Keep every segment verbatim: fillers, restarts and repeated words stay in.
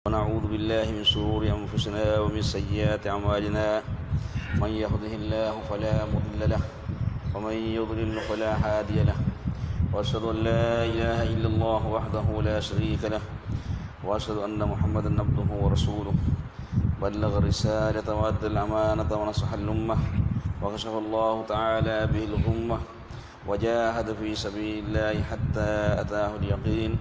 ونعوذ بالله من شرور أنفسنا ومن سيئات أعمالنا. من يهده الله فلا مضل له، ومن يضلل فلا هادي له. وأشهد أن لا إله إلا الله وحده لا شريك له، وأشهد أن محمدا عبده ورسوله. بلغ الرسالة وأدى الأمانة ونصح الأمة، وكشف الله تعالى به الغمة، وجاهد في سبيل الله حتى أتاه اليقين.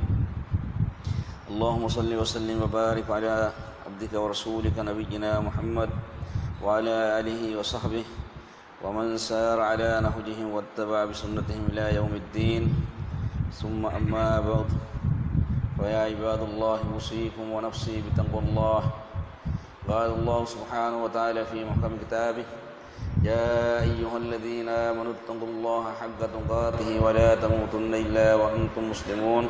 اللهم صل وسلم وبارك على عبدك ورسولك نبينا محمد وعلى آله وصحبه ومن سار على نهجهم واتبع بسنتهم إلى يوم الدين. ثم أما بعد، فيا عباد الله، أوصيكم ونفسي بتقوى الله. قال الله سبحانه وتعالى في محكم كتابه: يا أيها الذين آمنوا اتقوا الله حق تقاته ولا تموتن إلا وأنتم مسلمون.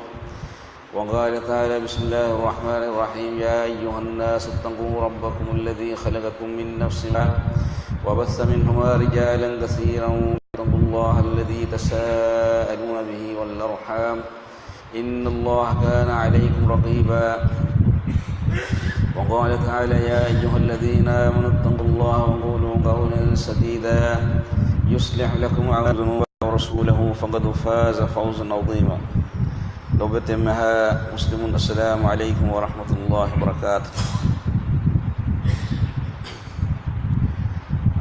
وقال تعالى: بسم الله الرحمن الرحيم. يا أيها الناس اتقوا ربكم الذي خلقكم من نفس واحدة وبث منهما رجالا كثيرا، واتقوا الله الذي تساءلون به والأرحام، إن الله كان عليكم رقيبا. وقال تعالى: يا أيها الذين آمنوا اتقوا الله وقولوا قولا سديدا يصلح لكم أعمالكم ورسوله فقد فاز فوزا عظيما. ލޮބުވެތި އެންމެހާ މުސްލިމުން، السلام عليكم ورحمة الله وبركاته.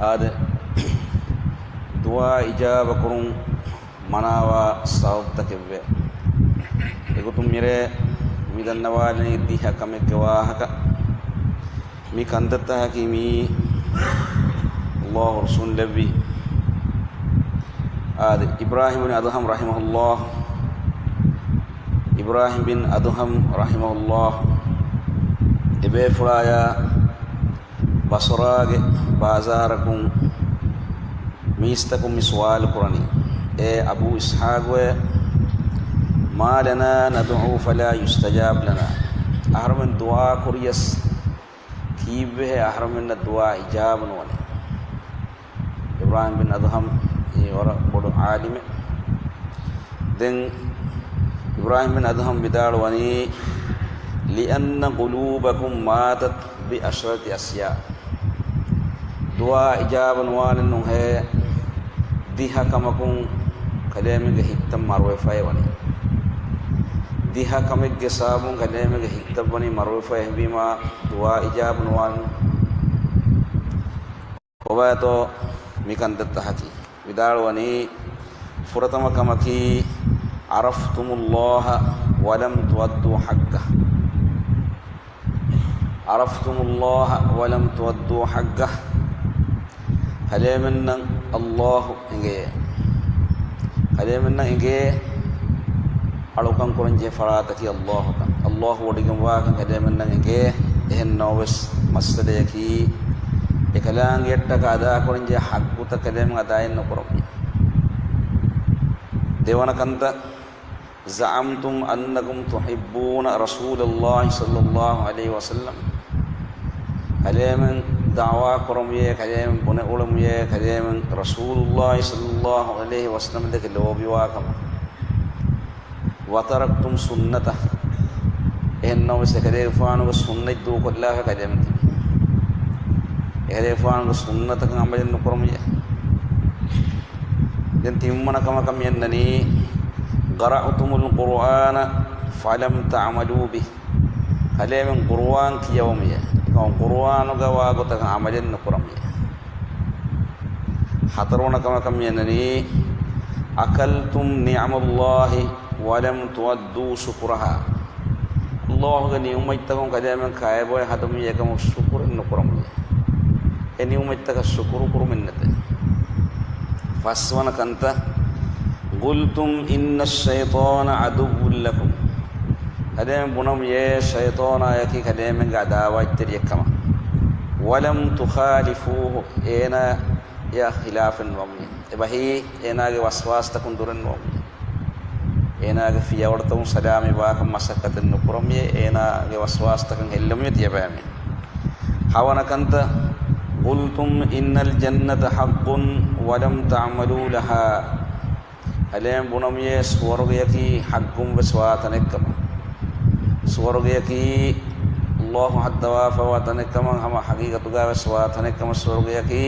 އާދެ، ދުޢާ އިޖާބަކުރުން މަނާވާ ސަބަބުތަކެއްވޭ. އެގޮތުން މިރޭ މި ދަންނަވާލަނީ ދިހަ ކަމެއްގެ ވާހަކަ. މި ކަންތައްތަކަކީ މީ ﷲ ރުއްސުންލެއްވި، އާދެ، އިބްރާހިމް ބިން އަދުހަމް ރަޙިމަހުﷲ، އިބްރާހިމް ބިން އަދުހަމް ރަޙިމަހުﷲ އެބޭފުޅާޔާ ބަޞްރާގެ ބާޒާރަކުން މީސްތަކުން މި ސުވާލު ކުރަނީ، އޭ އަބޫ އިސްޙާޤުއޭ، ما لنا ندعو فلا يستجاب لنا. އަހަރުމެން ދުޢާ ކުރިޔަސް ކީއްވެހޭ އަހަރުމެންނަށް ދުޢާ އިޖާބަ ނުވަނީ؟ އިބްރާހިމް ބިން އަދުހަމް އީ ވަރަށް ބޮޑު ޢާލިމެއް. ދެން އިބްރާހިމް ބިން އަދުހަމް ވިދާޅުވަނީ، لأن قلوبكم ماتت بأشرة أشياء. ދުޢާ އިޖާބަ ނުވާނެއްނު ހޭ، ދިހަ ކަމަކުން ކަލޭމެންގެ ހިތްތައް މަރުވެފައި ވަނީ. ދިހަ ކަމެއްގެ ސަބަބުން ކަލޭމެންގެ ހިތްތައް ވަނީ މަރުވެފައި ހެންވީމާ ދުޢާ އިޖާބަ ނުވާނެއްނު. ކޮބާތޯ މި ކަންތައްތަކަކީ؟ ވިދާޅުވަނީ، ފުރަތަމަ ކަމަކީ، عرفتم الله ولم تؤدوا حقه. عرفتم الله ولم تؤدوا حقه. ކަލޭމެންނަށް ﷲ އެނގޭ. ކަލޭމެންނަށް އެނގޭ އަޅުކަން ކުރަންޖެހޭ ފަރާތަކީ ﷲ ކަން. ﷲ ވޮޑިގެންވާކަން ކަލޭމެންނަށް އެނގޭ. އެހެން ނޯވެސް މައްސަލަޔަކީ، އެކަލާނގެއަށްޓަކާ އަދާކުރަންޖެހޭ ޙައްޤުތައް ކަލޭމެން އަދާއެއް ނުކުރަން. ދެވަނަ ކަންތައް، زعمتم أنكم تحبون رسول الله صلى الله عليه وسلم. ކަލޭމެން ދަޢުވާ ކުރަމުޔޭ، ކަލޭމެން ބުނެ އުޅެމުޔޭ، ކަލޭމެން ރަސޫލުﷲ ޞައްލަﷲ ޢަލައިހި ވަސައްލަމަ ދެކެ ލޯބިވާ ކަމަށް. وتركتم سنته. އެހެން ނަމަވެސް އެކަލޭގެފާނުގެ ސުންނަތް ދޫކޮށްލާފަ ކަލޭމެން ތިބި. އެކަލޭގެފާނުގެ ސުންނަތަކަށް ޢަމަލެއް ނުކުރަމުޔޭ. ދެން ތިންވަނަ ކަމަކަށް މިއަންނަނީ، قرأتم القرآن فلم تعملوا به. ކަލޭމެން ޤުރުއާން ކިޔަވަމުޔޭ. އެކަމަކު ޤުރުއާނުގަ ވާ ގޮތަކަށް ޢަމަލެއް ނުކުރަމުޔޭ. ހަތަރުވަނަ ކަމަކަށް މިއަންނަނީ، أكلتم نعم الله ولم تؤدوا شكرها. ﷲ ގެ ނިޢުމަތްތަކުން ކަލޭމެން ކައިބޮއެ ހަދަމުޔޭ، އެކަމަކު ޝުކުރެއް ނުކުރަމުޔޭ. އެ ނިޢުމަތްތަކަށް ޝުކުރު ކުރުމެއް ނެތޭ. ފަސްވަނަ ކަންތައް، قلتم إن الشيطان عدو لكم. ކަލޭމެން ބުނަމުޔޭ، ޝައިޠާނާޔަކީ ކަލޭމެންގެ ޢަދާވާތްތެރިއެއް ކަމަށް. ولم تخالفوه، އޭނާ އެއަށް ޚިލާފެއް ނުވަމުޔޭ. އެބަހީ އޭނާގެ ވަސްވާސްތަކުން ދުރެއް ނުވަމުޔޭ. އޭނާގެ ފިޔަވަޅުތަކުން ސަލާމަތްވާކަން މަސައްކަތެއް ނުކުރަމުޔޭ، އޭނާގެ ވަސްވާސްތަކަށް ހެއްލެމުޔޭ ތިޔަބައިމީހުން. ހަވަނަ ކަންތައް، قلتم إن الجنة حق ولم تعملوا لها. ކަލޭމެން ބުނަމުޔޭ، ސުވަރުގެޔަކީ ޙައްޤުން ވެސް ވާ ތަނެއްކަމަށް. ސުވަރުގެޔަކީ ﷲ ހައްދަވާފަވާ ތަނެއްކަމަށް ހަމަ ހަގީގަތުގަވެސް ވާ ތަނެއްކަމަށް ސުވަރުގެއަކީ،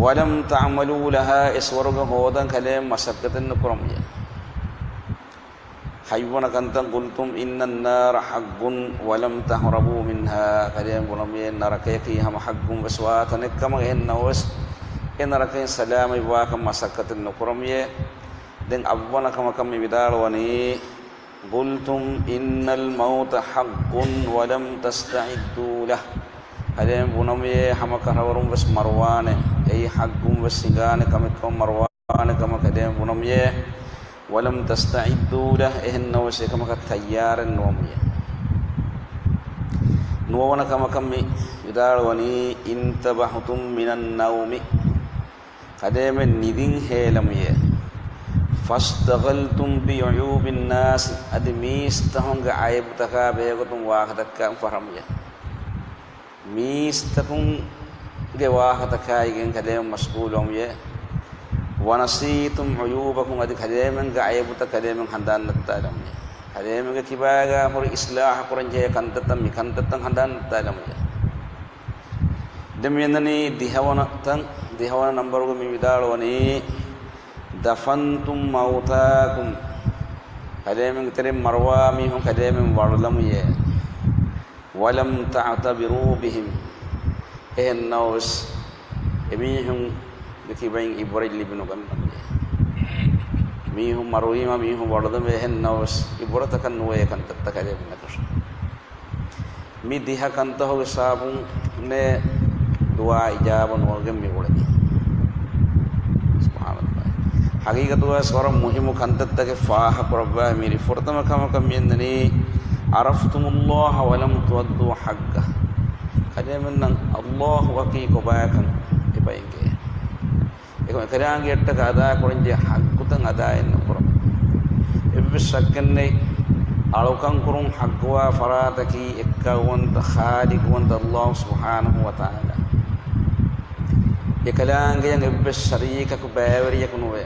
ولم تعملوا لها، އެ ސުވަރުގެ ހޯދަން ކަލޭމެން މަސައްކަތެއް ނުކުރަމުޔެ. ހަތްވަނަ ކަންތައް، قلتم إن النار حق ولم تهربوا منها، ކަލޭމެން ބުނަމުޔެ ނަރަކަޔަކީ ހަމަ ޙައްޤުން ވެސް ވާ ތަނެއްކަމަށް، އެހެން ނަމަވެސް އެ ނަރަކައިން ސަލާމަތްވާކަން މަސައްކަތެއް ނުކުރަމުޔެ. ދެން އަށްވަނަ ކަމަކަށް މި ވިދާޅުވަނީ، قلتم إن الموت حق ولم تستعدوا له، ކަލޭމެން ބުނަމުޔެ ހަމަ ކަށަވަރުން ވެސް މަރުވާނެ، އެއީ ޙައްޤުން ވެސް ހިނގާނެ ކަމެއްކަމަށް މަރުވާނެ ކަމަށް ކަލޭމެން ބުނަމުޔެ، ولم تستعدوا له، އެހެން ނަމަވެސް އެކަމަކަށް ތައްޔާރެއް ނުވަމުޔެ. ނުވަވަނަ ކަމަކަށް މި ވިދާޅުވަނީ، انتبهتم من النوم، ކަލޭމެން ނިދިން ހޭލަމުޔެ، فاشتغلتم بعيوب الناس، އަދި މީސްތަހުންގެ އައިބުތަކާ ބެހޭގޮތުން ވާހަކަދައްކާ ފަހަރަމުޔެ. މީސްތަކުންގެ ވާހަކަތަކާއިގެން ކަލޭމެން މަޝްޣޫލުވަމުޔެ، ونسيتم عيوبكم، އަދި ކަލޭމެންގެ އައިބުތައް ކަލޭމެން ހަނދާން ނައްތާލަމުޔެ. ކަލޭމެންގެ ކިބާގާ ހުރި އިޞްލާޙު ކުރަންޖެހޭ ކަންތައްތައް މި ކަންތައްތައް ހަނދާން ނައްތާލަމުޔެ. ދެން މިއަންނަނީ ދިހަވަނަ ތަން، ދިހަވަނަ ނަންބަރުގަ މި ވިދާޅުވަނީ، دفنتم موتاكم، ކަލޭމެންގެ ތެރެއިން މަރުވާ މީހުން ކަލޭމެން ވަޅުލަމުޔެ، ولم تعتبروا بهم، އެހެން ނަމަވެސް އެމީހުންގެ ކިބައިން އިބްރަތް ލިބިނުގަންނަމުޔެ. މީހުން މަރުވީމަ މީހުން ވަޅުލަމުޔެ، އެހެން ނަމަވެސް އިބްރަތަކަށް ނުވޭ ކަންތައްތައް ކަލޭމެންނަކަށް. މި ދިހަ ކަންތަހުގެ ސަބަބުން ދުޢާ އިޖާބަ ނުވެގެން މި އުޅެނީ. ސުބްޙާނަﷲ. ޙަޤީޤަތުގައި ވަރަށް މުހިއްމު ކަންތައްތަކެއް ފާހަގަކުރައްވާ މިރި. ފުރަތަމަ ކަމަކަށް މިއަންނަނީ، عرفتم الله ولم تؤدوا حقه. ކަލޭމެންނަށް ﷲ އަކީ ކޮބާކަން އެބައިނގޭ. އެކަމަކު އެކަލާނގެއަށްޓަކާ އަދާކުރަންޖެހޭ ޙައްޤުތައް އަދާއެއް ނުކުރަމު. އެއްވެސް ޝައްކެއްނެތް، އަޅުކަން ކުރުން ޙައްޤުވާ ފަރާތަކީ އެއްކައުވަންތަ، ޚާލިޤުވަންތަ ﷲ ސުބްޙާނަހޫ ވަތަޢާލާ. އެކަލާނގެއަށް އެއްވެސް ޝަރީކަކު ބައިވެރިޔަކު ނުވޭ.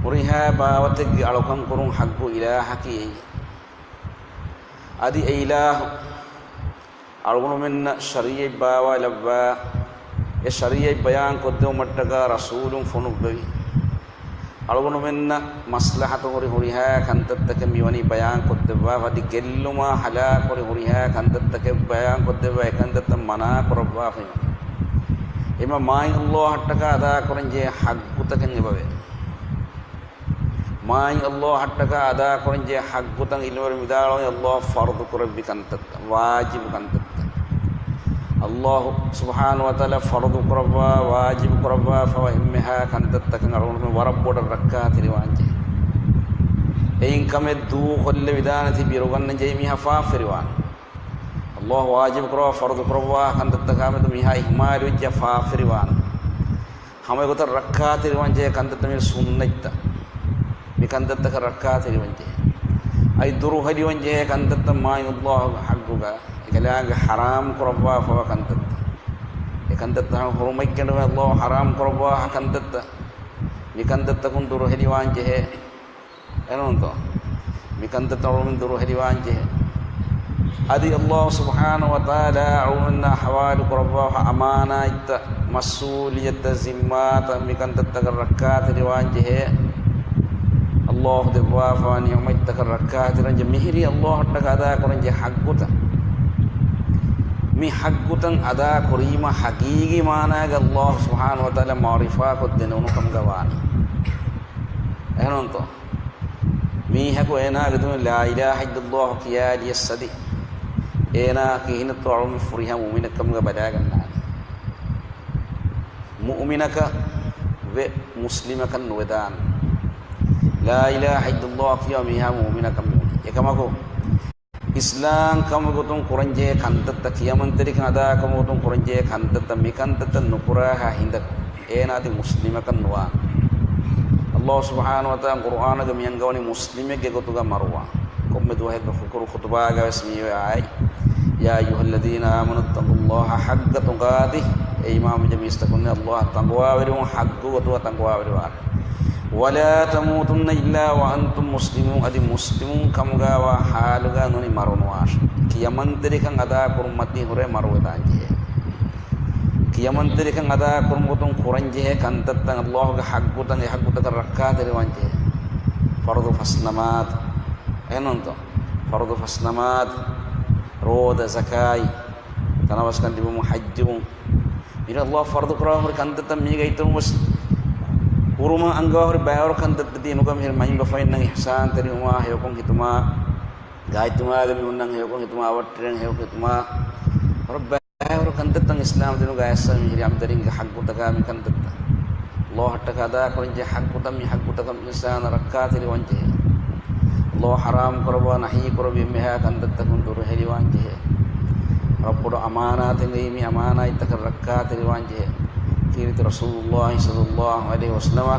ހުރިހާ ބާވަތެއްގެ އަޅުކަން ކުރުން ޙައްޤު އިލާހަކީ އެއީ. އަދި އެ އިލާހު އަޅުގަނޑުމެންނަށް ޝަރީޢަތް ބާވާލައްވާ، އެ ޝަރީޢަތް ބަޔާން ކޮށްދެވުމަށްޓަކާ ރަސޫލުން ފޮނުއްވެވި. އަޅުގަނޑުމެންނަށް މަސްލަޙަތު ހުރި ހުރިހާ ކަންތައްތަކެއް މިވަނީ ބަޔާން ކޮށްދެއްވާފަ، އަދި ގެއްލުމާ ހަލާކު ހުރި ހުރިހާ ކަންތައްތަކެއް ބަޔާން ކޮށްދެއްވާ، އެ ކަންތައްތައް މަނާ ކުރައްވާފައި ވަނީ. އެމަ މާތް ﷲ އަށްޓަކާ އަދާކުރަންޖެހޭ ޙައްޤުތަކެއް އެބަވޭ. މާތް ﷲ އަށްޓަކާ އަދާކުރަންޖެހޭ ޙައްޤުތައް ޢިލްމުވެރިން ވިދާޅުވަނީ، ﷲ ފަރުޟު ކުރެއްވި ކަންތައްތައް، ވާޖިބު ކަންތައްތައް. ﷲ ސުބްޙާނަހޫ ވަތަޢާލާ ފަރުޟު ކުރައްވާ، ވާޖިބު ކުރައްވާފަވާ އެންމެހާ ކަންތައްތަކަށް އަޅުގަނޑުމެން ވަރަށް ބޮޑަށް ރައްކާތެރިވާންޖެހޭ. އެއިން ކަމެއް ދޫކޮށްލެވިދާނެތީ ބިރުގަންނަންޖެހޭ މީހާ ފާފަވެރިވާނެ. ﷲ ވާޖިބު ކުރައްވާ، ފަރުޟު ކުރައްވާ ކަންތައްތަކާމެދު މީހާ އިހުމާލުވެއްޖެ ފާފަވެރިވާނެ. ހަމައެގޮތަށް ރައްކާތެރިވާންޖެހޭ ކަންތައްތައް މި ސުންނަތްތައް. މި ކަންތައްތަކަށް ރައްކާތެރިވާންޖެހޭ. އަދި ދުރުހެލިވާންޖެހޭ ކަންތައްތައް މާތް ﷲ ގެ ޙައްޤުގަ އެކަލާނގެ ޙަރާމް ކުރައްވާފަވާ ކަންތައްތައް. އެ ކަންތައްތައް ހުރުމަތްގަނޑުމެ ﷲ ޙަރާމް ކުރައްވާ ކަންތައްތައް. މި ކަންތައްތަކުން ދުރުހެލިވާންޖެހޭ. އެހެންތޯ؟ މިކަންތައް އަޅުގަނޑުމެން ދުރުހެލިވާންޖެހޭ. އަދި ﷲ ސުބްޙާނަހޫ ވަތަޢާލާ އަޅުގަނޑުމެންނާ ޙަވާލު ކުރައްވާފަ އަމާނާތްތައް، މަސްއޫލިއްޔަތްތައް، ޒިންމާތައް، މިކަންތައްތަކަށް ރައްކާތެރިވާންޖެހޭ. ﷲ ދެއްވާފަ ނިޢުމަތްތަކަށް ރައްކާތެރިވާންޖެހޭ. މިހިރީ ﷲ އަށްޓަކާ އަދާކުރަންޖެހޭ ޙައްޤުތައް. މި ޙައްޤުތައް އަދާކުރީމަ ޙަޤީޤީ މާނާގަ ﷲ ސުބްޙާނަހޫ ވަތަޢާލާ މަޢުރިފާކޮށްދޭ ނޫނުކަމުގަ ވާނެ. އެހެންތޯ؟ މީހަކު އޭނާގެ ދުވެ ލާ އިލާހަ އިއްލައްލާހު ކިޔާލިޔަސް އަދި އޭނާ ކިހިނެއްތޯ އަޅުގަނޑު ފުރިހަމަ މުއުމިނެއްކަމުގަ ބަލާގަންނާނެ. މުއުމިނަކަށް ވެ މުސްލިމަކަށް ނުވެދާނެ. ލާ އިލާހަ އިއްލައްލާހު ކިޔާ މީހާ މުއުމިނަކަށް ނޫން. އެކަމަކު، އިސްލާމް ކަމުގެ ގޮތުން ކުރަންޖެހޭ ކަންތައްތައް، ކިޔަމަންތެރިކަން އަދާކަމުގެ ގޮތުން ކުރަންޖެހޭ ކަންތައްތައް، މިކަންތައްތައް ނުކުރާހާ ހިނދަކު އޭނާ އަދި މުސްލިމަކަށް ނުވާނެ. ﷲ ސުބްޙާނަހޫ ވަތަޢާލާ ޤުރުއާނުގަ މިއަންގަވަނީ މުސްލިމެއްގެ ގޮތުގަ މަރުވާން. ކޮންމެ ދުވަހެއްގަ ޚުކުރު ޚުޠުބާގަވެސް މިއޮތް އާޔަތް، يا أيها الذين آمنوا اتقوا الله حق تقاته، އޭ އީމާންވެއްޖެ މީސްތަކުންނޭ، ﷲ އަށް ތަޤްވާވެރިވުން ޙައްޤު ގޮތުގަ ތަޤްވާވެރިވާނެ. ولا تموتن إلا وأنتم مسلمون، އަދި މުސްލިމުން ކަމުގައިވާ ޙާލުގަ ނުނި މަރުނުވާށި. ކިޔަމަންތެރިކަން އަދާކުރުމަށް މަތީ ހުރެ މަރުވެދާން ޖެހޭ. ކިޔަމަންތެރިކަން އަދާކުރުމުގެ ގޮތުން ކުރަންޖެހޭ ކަންތައްތައް، ﷲގެ ޙައްޤުތައް، އެ ޙައްޤުތަކަށް ރައްކާތެރިވާންޖެހޭ. ފަރުޟު ފަސް ނަމާދު. އެހެންނޫންތޯ؟ ފަރުޟު ފަސް ނަމާދު، ރޯދަ، ޒަކާތް، ތަނަވަސްކަން ލިބުމުން، ޙައްޖުވުން. މިރަށް ﷲ ފަރުޟު ކުރާ ހުރި ކަންތައްތައް މީގައިތުން ވެސް ކުރުމަށް އަންގާ ހުރި ބައިވަރު ކަންތައްތައް ދީނުގަ މިހިރި މައިންބަފައިންނަށް އިޙްސާންތެރިވުމާ، ހެޔޮކޮށް ހިތުމާ، ގާތްތިމާގެ މީހުންނަށް ހެޔޮކޮށް ހިތުމާ، އަވަށްޓެރިން ހެޔޮކޮށް ހިތުމާ، ވަރަށް ބައިވަރު ކަންތައްތައް އިސްލާމް ދީނުގަ އައިސްފަ މިހިރި އަނބިދަރިންގެ ޙައްޤުތަކާ މި ކަންތައްތައް. ﷲ އަށްޓަކާ އަދާކުރަންޖެހޭ ޙައްޤުތައް، މި ޙައްޤުތަކަށް އިންސާނާ ރައްކާތެރިވާންޖެހޭ. ﷲ ޙަރާމް ކުރައްވާ، ނަހީ ކުރެއްވި އެންމެހާ ކަންތައްތަކުން ދުރުހެލިވާންޖެހޭ. ރައްބުގެ އަމާނާތެއް އެއީ މި އަމާނާތްތަކަށް ރައްކާތެރިވާންޖެހޭ. ކީރިތި ރަސޫލުﷲ ޞައްލަﷲ ޢަލައިހި ވަސައްލަމަ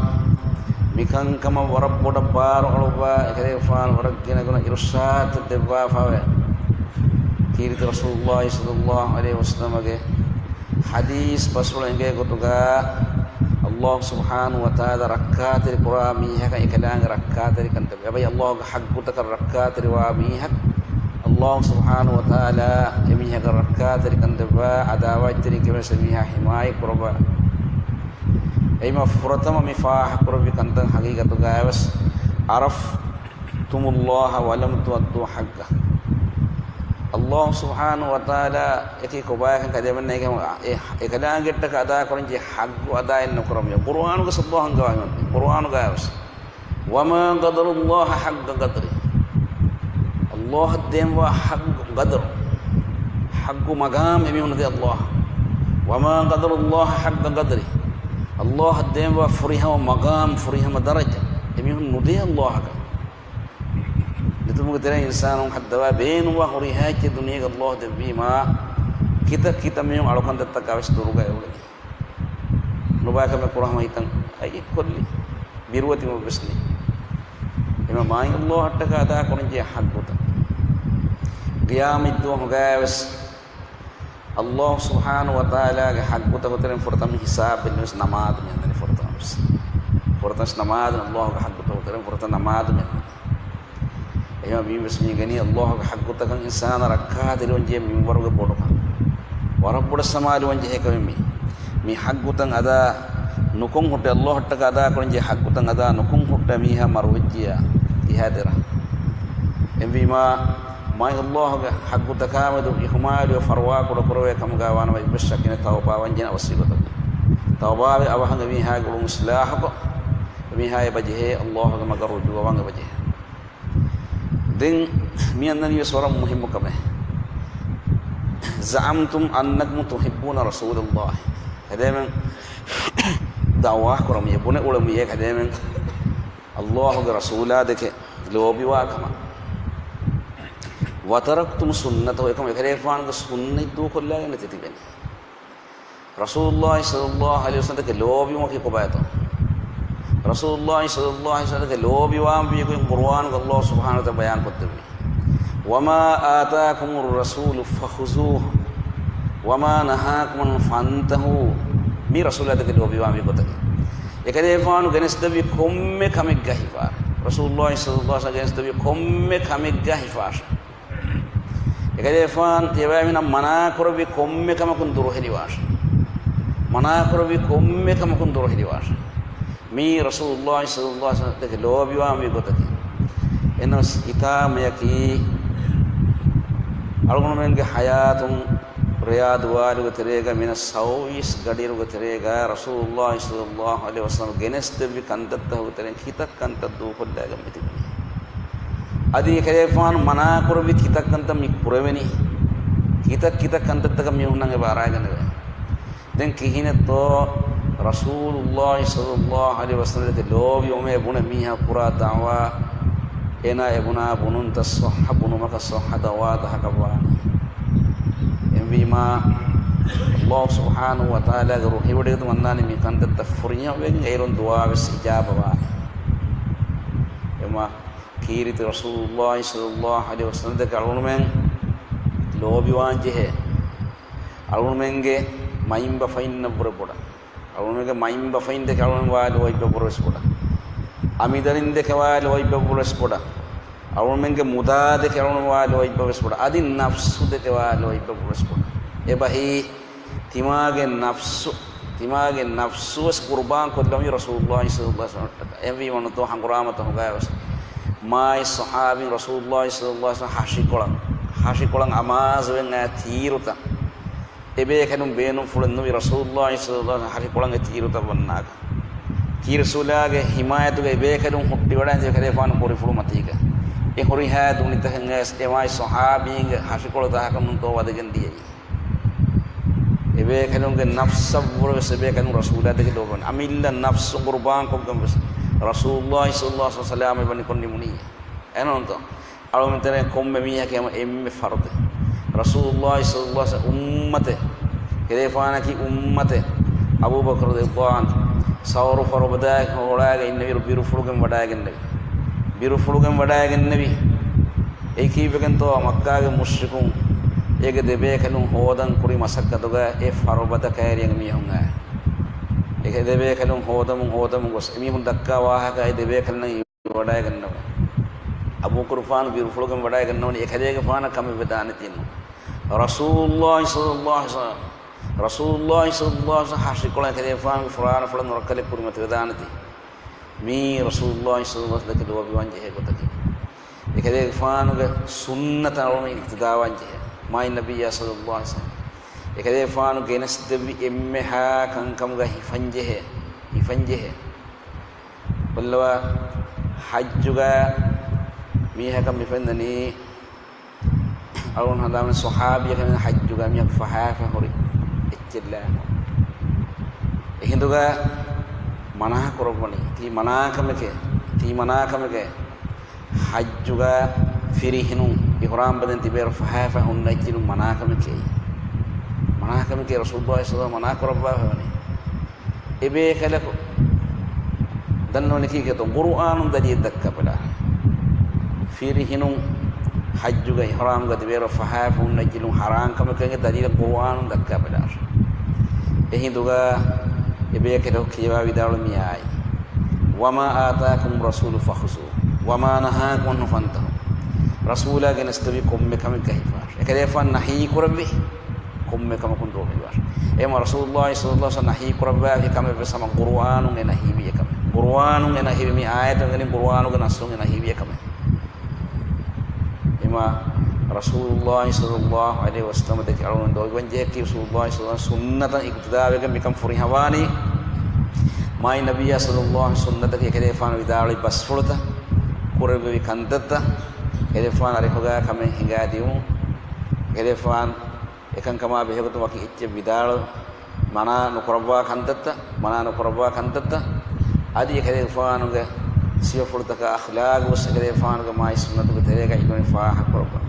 މިކަންކަމަށް ވަރަށް ބޮޑަށް ބާރު އަޅުއްވާ، އެކަލޭގެފާނު ވަރަށް ގިނަގުނަ އިރުޝާދުތައް ދެއްވާފައިވޭ. ކީރިތި ރަސޫލުﷲ ޞައްލަﷲ ޢަލައިހި ވަސައްލަމަގެ ޙަދީޘް ބަސްފުޅު އެނގޭ ގޮތުގަ، ﷲ ސުބްޙާނަހޫ ވަތަޢާލާ ރައްކާތެރި ކުރާ މީހަކަށް އެކަލާނގެ ރައްކާތެރިކަން ދެއްވޭ. އެބައި ﷲގެ ޙައްޤުތަކަށް ރައްކާތެރިވާ މީހަކަށް ﷲ ސުބްޙާނަހޫ ވަތަޢާލާ އެމީހަކަށް ރައްކާތެރިކަން ދެއްވާ، ޢަދާވާތްތެރިން ކިޔަމަން އެމީހާ ޙިމާޔަތް ކުރައްވާ. އެއީމަ ފުރަތަމަ މި ފާހަގަކުރެއްވި ކަންތައް ޙަޤީޤަތުގައިވެސް، أَرَفْتُمُ اللَّهَ وَلَمْ تُؤَدُّوا حَقَّهُ. ﷲ ސުބްޙާނަހޫ ވަތަޢާލާ އެކީ ކޮބާކަން ކަލޭމެންނަށް އެކަލާނގެއަށްޓަކާ އަދާކުރަންޖެހޭ ޙައްޤު އަދާއެއް ނުކުރަމޭ. ޤުރުއާނުގަ ﷲ ހަންގަވާ މި ޤުރުއާނުގައިވެސް، وَمَا قَدَرُوا اللَّهَ حَقَّ قَدْرِهِ. ﷲ އަށް ދޭންވާ ޙައްޤު ޤަދްރު، ޙައްޤު މަޤާމް އެމީހުން ނުދޭ ﷲ އަށް. وَمَا قَدَرُوا اللَّهَ حَقَّ قَدْرِهِ. ﷲ އަށް ދޭންވާ ފުރިހަމަ މަޤާމް، ފުރިހަމަ ދަރަޖަ އެމީހުން ނުދޭ ﷲ އަކަށް. ނެތުމުގެ ތެރެއިން އިންސާނުން ހައްދަވާ ބޭނުންވާ ހުރިހާ އެއްޗެއް ދުނިޔޭގަ ﷲ ދެއްވީމާ، ކިތައް ކިތައް މީހުން އަޅުކަން ދައްތަކާ ވެސް ދުރުގަ އެއުޅެނީ. ނުބައި ކަމެއް ކުރާ ހަމަ ހިތަށް އައި އެއްކޮށްލި، ބިރުވެތިވުމެއް ވެސް ނެތް. އެމަ މާތް ﷲ އަށްޓަކާ އަދާ ކުރަންޖެހޭ ޙައްޤުތައް. ޤިޔާމަތްދުވަހުގައި ވެސް ﷲ ސުބްޙާނަހޫ ވަތަޢާލާގެ ޙައްޤުތަކުގެ ތެރެއިން ފުރަތަމަ ހިސާބު ބެލުން ވެސް ނަމާދު މި އަންނަނީ ފުރަތަމަ ވެސް. ފުރަތަމަ ވެސް ނަމާދު، ﷲގެ ޙައްޤުތަކުގެ ތެރެއިން ފުރަތަމަ ނަމާދު މި އަންނަނީ. އެހެން މި ވެސް މި ގެނީ ﷲގެ ޙައްޤުތަކަށް އިންސާނާ ރައްކާތެރިވަން ޖެހޭ މިންވަރުގެ ބޮޑުކަން. ވަރަށް ބޮޑަށް ސަމާލުވަން ޖެހޭ ކަމެއް މީ. މި ޙައްޤުތައް އަދާ ނުކޮށް ހުއްޓެ، ﷲ އަށްޓަކާ އަދާ ކުރަން ޖެހޭ ޙައްޤުތައް އަދާ ނުކޮށް ހުއްޓެ މީހާ މަރުވެއްޖިއްޔާ އެހާ ދެރަ. އެހެންވީމާ، މާތް ﷲގެ ޙައްޤުތަކާމެދު އިހުމާލުވެ ފަރުވާ ކުޑަކުރެވޭ ކަމުގައި ވާނަމަ އެއްވެސް ޝައްކެއް ނެތް ތައުބާވަންޖެހޭ އަވަސްވީ ގޮތަށް. ތައުބާވެ އަވަހަށް އެމީހާގެ އުޅުން އިޞްލާޙުކޮށް، އެމީހާ އެބަޖެހޭ ﷲގެ މަގަށް ރުޖޫޢަވާން އެބަޖެހޭ. ދެން މި އަންނަނީ ވެސް ވަރަށް މުހިއްމު ކަމެއް. زَعَمْتُمْ أَنَّكُمْ تُحِبُّونَ رَسُولَ اللَّهِ. ކަލޭމެން ދަޢުވާ ކުރަމުން ބުނެ އުޅެމުން ކަލޭމެން ﷲގެ ރަސޫލާ ދެކެ ލޯބިވާ ކަމަށް. وَتَرَكْتُمْ سُنَّتَهُ، އެކަމަށް އެކަލޭގެފާނުގެ ސުންނަތް ދޫކޮށްލާގެން ތި ތިބެނީ. ރަސޫލުﷲ ޞައްލަﷲ ޢަލައިހި ވަސައްލަމަ ދެކެ ލޯބިވުމަކީ ކޮބާތޯ؟ ރަސޫލުﷲ ޞައްލަﷲ ޢަލައިހި ވަސައްލަމަ ދެކެ ލޯބިވާން ވީ ގޮތް ޤުރުއާނުގަ ﷲ ސުބްޙާނަހޫ ވަތަޢާލާ ބަޔާން ކޮށްދެއްވީ. وَمَا آتَاكُمُ الرَّسُولُ فَخُذُوهُ وَمَا نَهَاكُمْ عَنْهُ فَانْتَهُوا. މީ ރަސޫލާ ދެކެ ލޯބިވާން ވީ ގޮތަކީ. އެކަލޭގެފާނު ގެނެސްދެއްވި ކޮންމެ ކަމެއްގަ ހިފާށޭ. ރަސޫލުﷲ ޞައްލަﷲ ޢަލައިހި ވަސައްލަމަ ގެނެސްދެއްވި ކޮންމެ ކަމެއްގަ ހިފާށޭ. އެކަލޭގެފާނު ތިޔަބައިމީހުންނަށް މަނާކުރެއްވި ކޮންމެ ކަމަކުން ދުރުހެލިވާށޭ. މަނާކުރެއްވި ކޮންމެ ކަމަކުން ދުރުހެލިވާށޭ. މީ ރަސޫލުﷲ ޞައްލަﷲ ޢަލައިހި ވަސައްލަމަ ދެކެ ލޯބިވާން ވީ ގޮތަކީ. އެހެނަސް ހިތާމަޔަކީ އަޅުގަނޑުމެންގެ ޙަޔާތުން ރެޔާ ދުވާލުގެ ތެރޭގަ މިނަސް ސައުވީސް ގަޑިއިރުގެ ތެރޭގަ ރަސޫލުﷲ ޞައްލަﷲ ޢަލައިހި ވަސައްލަމަ ގެނެސްދެއްވި ކަންތައްތަކުގެ ތެރެއިން ކިތައް ކަންތައް ދޫކޮށްލާގެން މިތިބުނީ. އަދި އެކަލޭގެފާނު މަނާކުރެއްވި ކިތައް ކަންތައް މި ކުރެވެނީ. ކިތައް ކިތައް ކަންތައްތަކަށް މީހުންނަށް އެބަ އަރާގަނެވޭ. ދެން ކިހިނެއްތޯ ރަސޫލުﷲ ޞައްލަﷲ ޢަލައިހި ވަސައްލަމަ ދެކެ ލޯބިވުމޭ ބުނެ މީހާ ކުރާ ދަޢުވާ، އޭނާ އެބުނާ ބުނުންތައް ޞައްޙަ ބުނުމަކަށް ޞައްޙަ ދަޢުވާ ދަހަކަށް ވާނެ. އެހެންވީމާ، ﷲ ސުބްޙާނަހޫ ވަތަޢާލާގެ ރުހިވޮޑިގަތު ވަންނާނީ މި ކަންތައްތައް ފުރިހަމަވެގެން އޭރުން ދުޢާވެސް އިޖާބަވާނެ. އެމާ ކީރިތި ރަސޫލުﷲ ޞައްލަﷲ ޢަލައިހި ވަސައްލަމަ ދެކެ އަޅުގަނޑުމެން ލޯބިވާން ޖެހޭ. އަޅުގަނޑުމެންގެ މައިންބަފައިންނަށްވުރެ ބޮޑަށް. އަޅުގަނޑުމެންގެ މައިންބަފައިން ދެކެ އަޅުގަނޑުމެން ވާ ލޯތްބަށްވުރެ ވެސް ބޮޑަށް. އަމިއްލަ ދެކެވާ ލޯތްބަށްވުރެސް ބޮޑަށް، އަޅުމެންގެ މުދާ ދެކެވާ ލޯތްބަށްވެސް ބޮޑަށް، އަދި ނަފްސު ދެކެވާ ލޯތްބަށްވުރެސް ބޮޑަށް. އެބަހީ، ތިމާގެ ނަފްސު، ތިމާގެ ނަފްސުވެސް ޤުރުބާން ކޮށްލަމީ ރަސޫލުﷲ ޞައްލަﷲ ޢަލައިހި ވަސައްލަމަށްޓަކާ. އެހެންވީމަ ނުތޯ ހަނގުރާމަތައް ހުނގާވެސް، މާތް ޞަޙާބީން ރަސޫލުﷲ ޞައްލަﷲ ޢަލައިހި ވަސައްލަމަ ހަށިކޮޅަށް، ހަށިކޮޅަށް އަމާޒުވެގެން އައި ތީރުތައް، އެބޭކަލުން ބޭނުންފުޅެއް ނުވި ރަސޫލުﷲ ޞައްލަﷲ ޢަލައިހި ވަސައްލަމަ ހަށިކޮޅަށް އެ ތީރުތައް ވަންނާކަށް. ކީރި ރަސޫލާގެ ޙިމާޔަތުގަ އެބޭކަލުން ހުއްޓިވަޑައިގެން ތިބި ކަލޭފާނު ކުރިފުޅު މަތީގަ. އެ ހުރިހާ ދުނިތަކެއް އެ މާތް ޞަޙާބީންގެ ހަށިކޮޅު ތަކަކަށް ނުތޯ ވަދެގެން ދިޔައީ. އެބޭކަލުންގެ ނަފްސަށްވުރެ ވެސް އެބޭކަލުން ރަސޫލާ ދެކެ ލޯބިވަނީ. އަމިއްލަ ނަފްސު ޤުރުބާން ކޮށްގެން ވެސް ރަސޫލުﷲ ޞައްލަﷲ ޢަލައިހި ވަސައްލަމަ ސަލާމަތްވަނިކޮށް ނިމުނީ. އެހެންތޯ؟ އަޅުގަނޑުމެން ތެރެއިން ކޮންމެ މީހަކީ ހަމަ އެންމެ ފަރުދެއް. ރަސޫލުﷲ ޞައްލަﷲ ޢަލައިހި ވަސައްލަމަ އުއްމަތެއް. ކަލޭފާނަކީ އުއްމަތެއް. އަބޫބަކުރު ރަޟިޔަﷲ ޢަންހު ސައުރު ފަރުބަދައިގެ ހޮޅާގަ އިންނެވިއިރު ބިރުފުޅުގެން ވަޑައިގެންނެވި. ބިރުފުޅުގެން ވަޑައިގެންނެވި. އެއީ ކީއްވެގެންތޯ މައްކާގެ މުޝްރިކުން އޭގެ ދެބޭކަލުން ހޯދަން ކުރި މަސައްކަތުގަ އެ ފަރުބަދަ ކައިރިއަށް މީހުން އައި. އެ ދެބޭކަލުން ހޯދަމުން ހޯދަމުން ގޮސް އެމީހުން ދައްކާ ވާހަކަ އެ ދެބޭކަލުންނަށް ވަޑައިގަންނަވަން. އަބޫބަކުރުފާނު ބިރުފުޅުގެން ވަޑައިގަންނަވަނީ އެކަލޭގެފާނަށް ކަމެއް ވެދާނެތީނު. ރަސޫލުﷲ ޞައްލަﷲ ޢަލައިހި ވަސައްލަމަ، ރަސޫލުﷲ ޞައްލަﷲ ޢަލައިހި ވަސައްލަމަ ހަށިކޮޅަށް އެކަލޭގެފާނުގެ ފުރާނަފުޅަށް ނުރައްކަލެއް ކުރިމަތިވެދާނެތީ. މީ ރަސޫލުﷲ ޞައްލަﷲ ޢަލައިހި ވަސައްލަމަ ދެކެ ލޯބިވާން ޖެހޭ ގޮތަކީ. އެކަލޭގެފާނުގެ ސުންނަތަށް އަޅުގަނޑު އިޤްތިދާވާން ޖެހޭ. މާތް ނަބިއްޔާ ޞައްލަﷲ ޢަލައިހި ވަސައްލަމަ އެކަލޭގެފާނު ގެނެސްދެއްވި އެންމެހާ ކަންކަމުގަ ހިފަންޖެހޭ، ހިފަންޖެހޭ. ބައްލަވާ ޙައްޖުގަ މީހަކަށް މިފެންނަނީ، އަޅުގަނޑު ހަނދާން ޞަޙާބީއަކަށް މި ޙައްޖުގަ މީހަކު ފަހާފަ ހުރި އެއްޗެއްލާ. އެހިނދުގަ މަނާ ކުރައްވަނީ، ތީ މަނާ ކަމެކޭ، ތީ މަނާ ކަމެކޭ. ޙައްޖުގަ ފިރިހެނުން އިޙްރާމް ބަނދެން ތިބޭއިރު ފަހާފަ ހުންނަ އެއްޗިން މަނާކަމެކޭ. މަނާކަމެކޭ ރަސޫލުﷲ ޞައްލަﷲ ޢަލައިހި ވަސައްލަމަ މަނާ ކުރައްވާފަވަނީ. އެބޭކަލަކު ދަންނަވަނީ ކީކޭތޯ؟ ޤުރުއާނުން ދަލީލެއް ދައްކާ ބަލާ. ފިރިހެނުން ޙައްޖުގަ އިޙްރާމްގަ ތިބޭއިރު ފަހާފަ ހުންނަ އެއްޗިން ޙަރާން ކަމެކޭ ދަލީލެއް ޤުރުއާނުން ދައްކާ ބަލާ. އެހިނދުގަ އެބޭކަލަކު ކިޔަވާ ވިދާޅުވީ މި އާޔަތް. وما آتاكم الرسول فخذوه وما نهاكم عنه فانتهوا. ރަސޫލާ ގެނެސްދެއްވި ކޮންމެ ކަމެއްގަ ހިފާށޭ. އެކަލޭފާނު ނަހީ ކުރެއްވި ކޮންމެ ކަމަކުން ދުރުހެލިވާށޭ. އެހެންވީމަ ރަސޫލުﷲ ޞައްލަﷲ ޢަލައިހި ވަސައްލަމަ ނަހީ ކުރައްވާފައިވި ކަމެއް ވެސް ހަމަ ޤުރުއާނުން އެ ނަހީވި އެކަމެއް. ޤުރުއާނުން އެ ނަހީވި، މި އާޔަތުން އެނގެނީ ޤުރުއާނުގެ ނައްޞުން އެ ނަހީވި އެކަމެއް. އެހެންވީމަ ރަސޫލުﷲ ޞައްލަﷲ ޢަލައިހި ވަސައްލަމަ ދެކެ އަޅުގަނޑު ލޯބިވާން ޖެހޭ ކީ ރަސޫލުﷲ ޞައްލަﷲ ޢަލައިހި ވަސައްލަމަ ސުންނަތަށް އިޤްތިދާވެގެން މިކަން ފުރިހަމަވާނީ. މާތް ނަބިއްޔާ ޞައްލަﷲ ޢަލައިހި ވަސައްލަމަ ސުންނަތަކީ އެކަލޭފާނު ވިދާޅުވި ބަސްފުޅުތައް، ކުރެއްވެވި ކަންތައްތައް، އެކަލޭފާނު އަރިހުގަ ކަމެއް ހިނގާދިއުން، އެކަލޭފާނު އެކަންކަމާ ބެހޭގޮތުން ވަކި އެއްޗެއް ވިދާޅު، މަނާ ނުކުރައްވާ ކަންތައްތައް، މަނާ ނުކުރައްވާ ކަންތައްތައް، އަދި އެކަލޭގެފާނުގެ ސިފަފުޅުތަކާ އަޚްލާގުވެސް އެކަލޭގެފާނުގެ މާތް ސުންނަތުގެ ތެރޭގަ އިލްމުވެރިން ފާހަގަކުރައްވަން.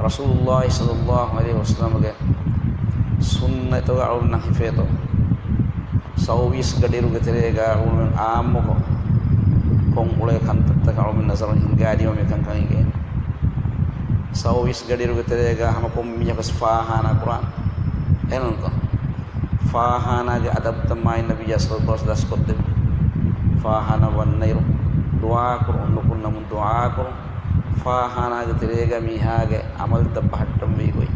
ރަސޫލުﷲ ޞައްލަﷲ ޢަލައިހި ވަސައްލަމަގެ ސުންނަތުގަ އަޅުގަނޑަށް ހިފޭތޯ؟ ސައުވީސް ގަޑިއިރުގެ ތެރޭގަ އަޅުގަނޑުމެން ޢާއްމުކޮށް ކޮށް އުޅޭ ކަންތައްތަކަށް އަޅުގަނޑުމެން ނަޒަރުން ހިންގާދިޔުމަށް މިކަންކަން އިނގޭ. ސައުވީސް ގަޑިއިރުގެ ތެރޭގަ ހަމަ ކޮންމެ މީހަކުވެސް ފާޚާނާ ކުރާނެ. އެހެންނޫންތޯ؟ ފާޚާނާގެ އަދަބުތައް މާތް ނަބިއްޔާ ޞައްލަﷲ ޢަލައިހި ވަސައްލަމަ ދަސްކޮށްދެއްވި. ފާޚާނާ ވަންނައިރު ދުޢާކުރުން، ނުކުންނަމުން ދުޢާކުރުން. ފާޚާނާގެ ތެރޭގަ މީހާގެ ޢަމަލުތައް ބަހައްޓަންވީ ގޮތް.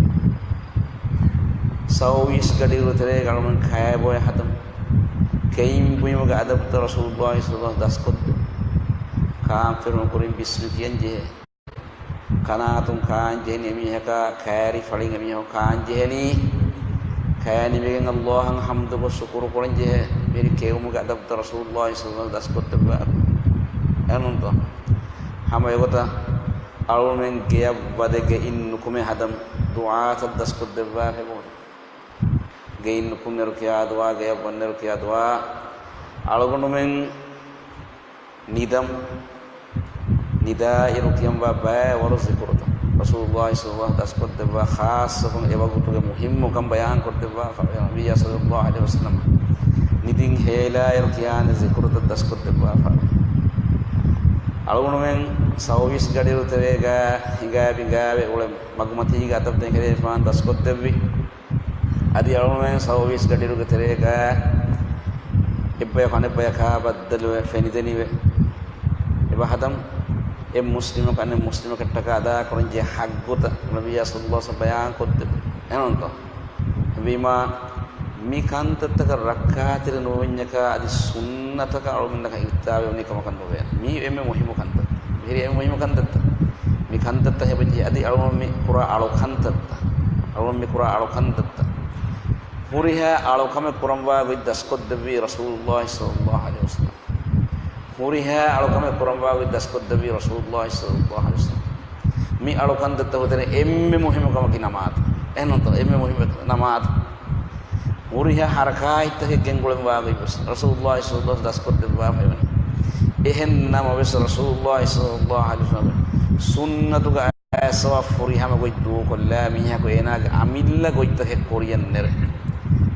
ސައުވީސް ގަޑިއިރު ތެރޭގަ އަޅުގަނޑު ކައިބޮއެ ހަދަމުން. ކެއިން ބުއިމުގެ އަދަބުތައް ރަސޫލުﷲ ޞައްލަﷲ ޢަލައިހި ވަސައްލަމަ ދަސްކޮށްދެއްވި. ކާން ފެނުނު ކުރިން ބިސްމި ކިޔަން ޖެހޭ. ކަނާތުން ކާން ޖެހެނީ އެމީހަކާ ކައިރި ފަޅިން އެމީހަކު ކާން ޖެހެނީ. ކައި ނިމިގެން ﷲ އަށް ޙަމްދުކޮށް ޝުކުރު ކުރަން ޖެހޭ. މިރި ކެއުމުގެ އަދަބުތައް ރަސޫލުﷲ ޞައްލަﷲ ޢަލައިހި ވަސައްލަމަ ދަސްކޮށްދެއްވާ. އެހެންނޫންތޯ؟ ހަމަ އެގޮތަށް އަޅުގަނޑުމެން ގެޔަށް ވަދެ ގެއިން ނުކުމެ ހަދަމުން ދުޢާތައް ދަސްކޮށްދެއްވާފަ އެބަހުރި. ގެއިން ނުކުމެއިރު ކިޔާ ދުޢާ، ގެޔަށް ވަންނައިރު ކިޔާ ދުޢާ. އަޅުގަނޑުމެން ނިދަމުން، ނިދާއިރު ކިޔަންވާ ބައިވަރު ޒިކުރުތައް ރަސޫލުﷲ ޞައްލަﷲ ޢަލައިހި ވަސައްލަމަ ދަސްކޮށްދެއްވާ، ޚާއްޞަކޮށް އެވަގުތުގެ މުހިއްމުކަން ބަޔާންކޮށްދެއްވާފަ، ނަބިއްޔާ ޞައްލަﷲ ޢަލައިހި ވަސައްލަމަ ނިދިން ހޭލާއިރު ކިޔާނެ ޒިކުރުތައް ދަސްކޮށްދެއްވާފަ. އަޅުގަނޑުމެން ސައުވީސް ގަޑިއިރު ތެރޭގަ ހިނގާ ބިނގާވެ އުޅެ މަގުމަތީގެ އަދަބުތައް އެކަލޭގެފާނު ދަސްކޮށްދެއްވި. އަދި އަޅުގަނޑުމެން ސައުވީސް ގަޑިއިރުގެ ތެރޭގަ އެއްބަޔަކު އަނެއްބަޔަކާ ބައްދަލުވެ ފެނިދެނިވެ، އެބަހަދަން އެއް މުސްލިމަކު އަނެއް މުސްލިމަކަށްޓަކާ އަދާކުރަންޖެހޭ ޙައްޤުތައް ނަބިއްޔާ ޞައްލައްލާހު ޢަލައިހި ވަސައްލަމަ ބަޔާން ކޮށްދެއްވި. އެހެންތޯ؟ އެހެންވީމާ، މި ކަންތައްތަކަށް ރައްކާތެރި ނުވެންޏަކާ އަދި ސުންނަތަކަށް އަޅުގަނޑަކަށް އިތާވެވުނީ ކަމަކަށް ނުވޭ. މީ އެންމެ މުހިއްމު ކަންތައް. މިހިރީ އެންމެ މުހިއްމު ކަންތައްތައް. މި ކަންތައްތައް ހެބައްޖެ އަދި އަޅުގަނޑު މި ކުރާ އަޅުކަންތައްތައް. އަޅުގަނޑު މި ކުރާ އަޅުކަންތައްތައް. ހުރިހާ އަޅުކަމެއް ކުރަންވާ ގޮތް ދަސްކޮށްދެއްވީ ރަސޫލުﷲ ޞައްލައްލާހު ޢަލައިހި ވަސައްލަމަ. ހުރިހާ އަޅުކަމެއް ކުރަންވާ ގޮތް ދަސްކޮށްދެއްވީ ރަސޫލުﷲ ޞައްލައްލާހު ޢަލައިހި ވަސައްލަމަ. މި އަޅުކަންތައްތައް ހުތެރެ އެންމެ މުހިއްމު ކަމަކީ ނަމާދު. އެހެންތޯ؟ އެންމެ މުހިއްމު ނަމާދު. ހުރިހާ ޙަރަކާތްތަކެއް ގެންގުޅެންވާ ގޮތް ވެސް ރަސޫލުﷲ ޞައްލައްލާހު ޢަލައިހި ވަސައްލަމަ ދަސްކޮށްދެއްވާފައިވަނީ. އެހެން ނަމަވެސް ރަސޫލުﷲ ޞައްލައްލާހު ޢަލައިހި ވަސައްލަމަ ސުންނަތުގަ އައިސްފަވާ ފުރިހަމަ ގޮތް ދޫކޮށްލާ މީހަކު އޭނާގެ އަމިއްލަ ގޮތްތަކެއް ކުރިޔަށް ނެރެ.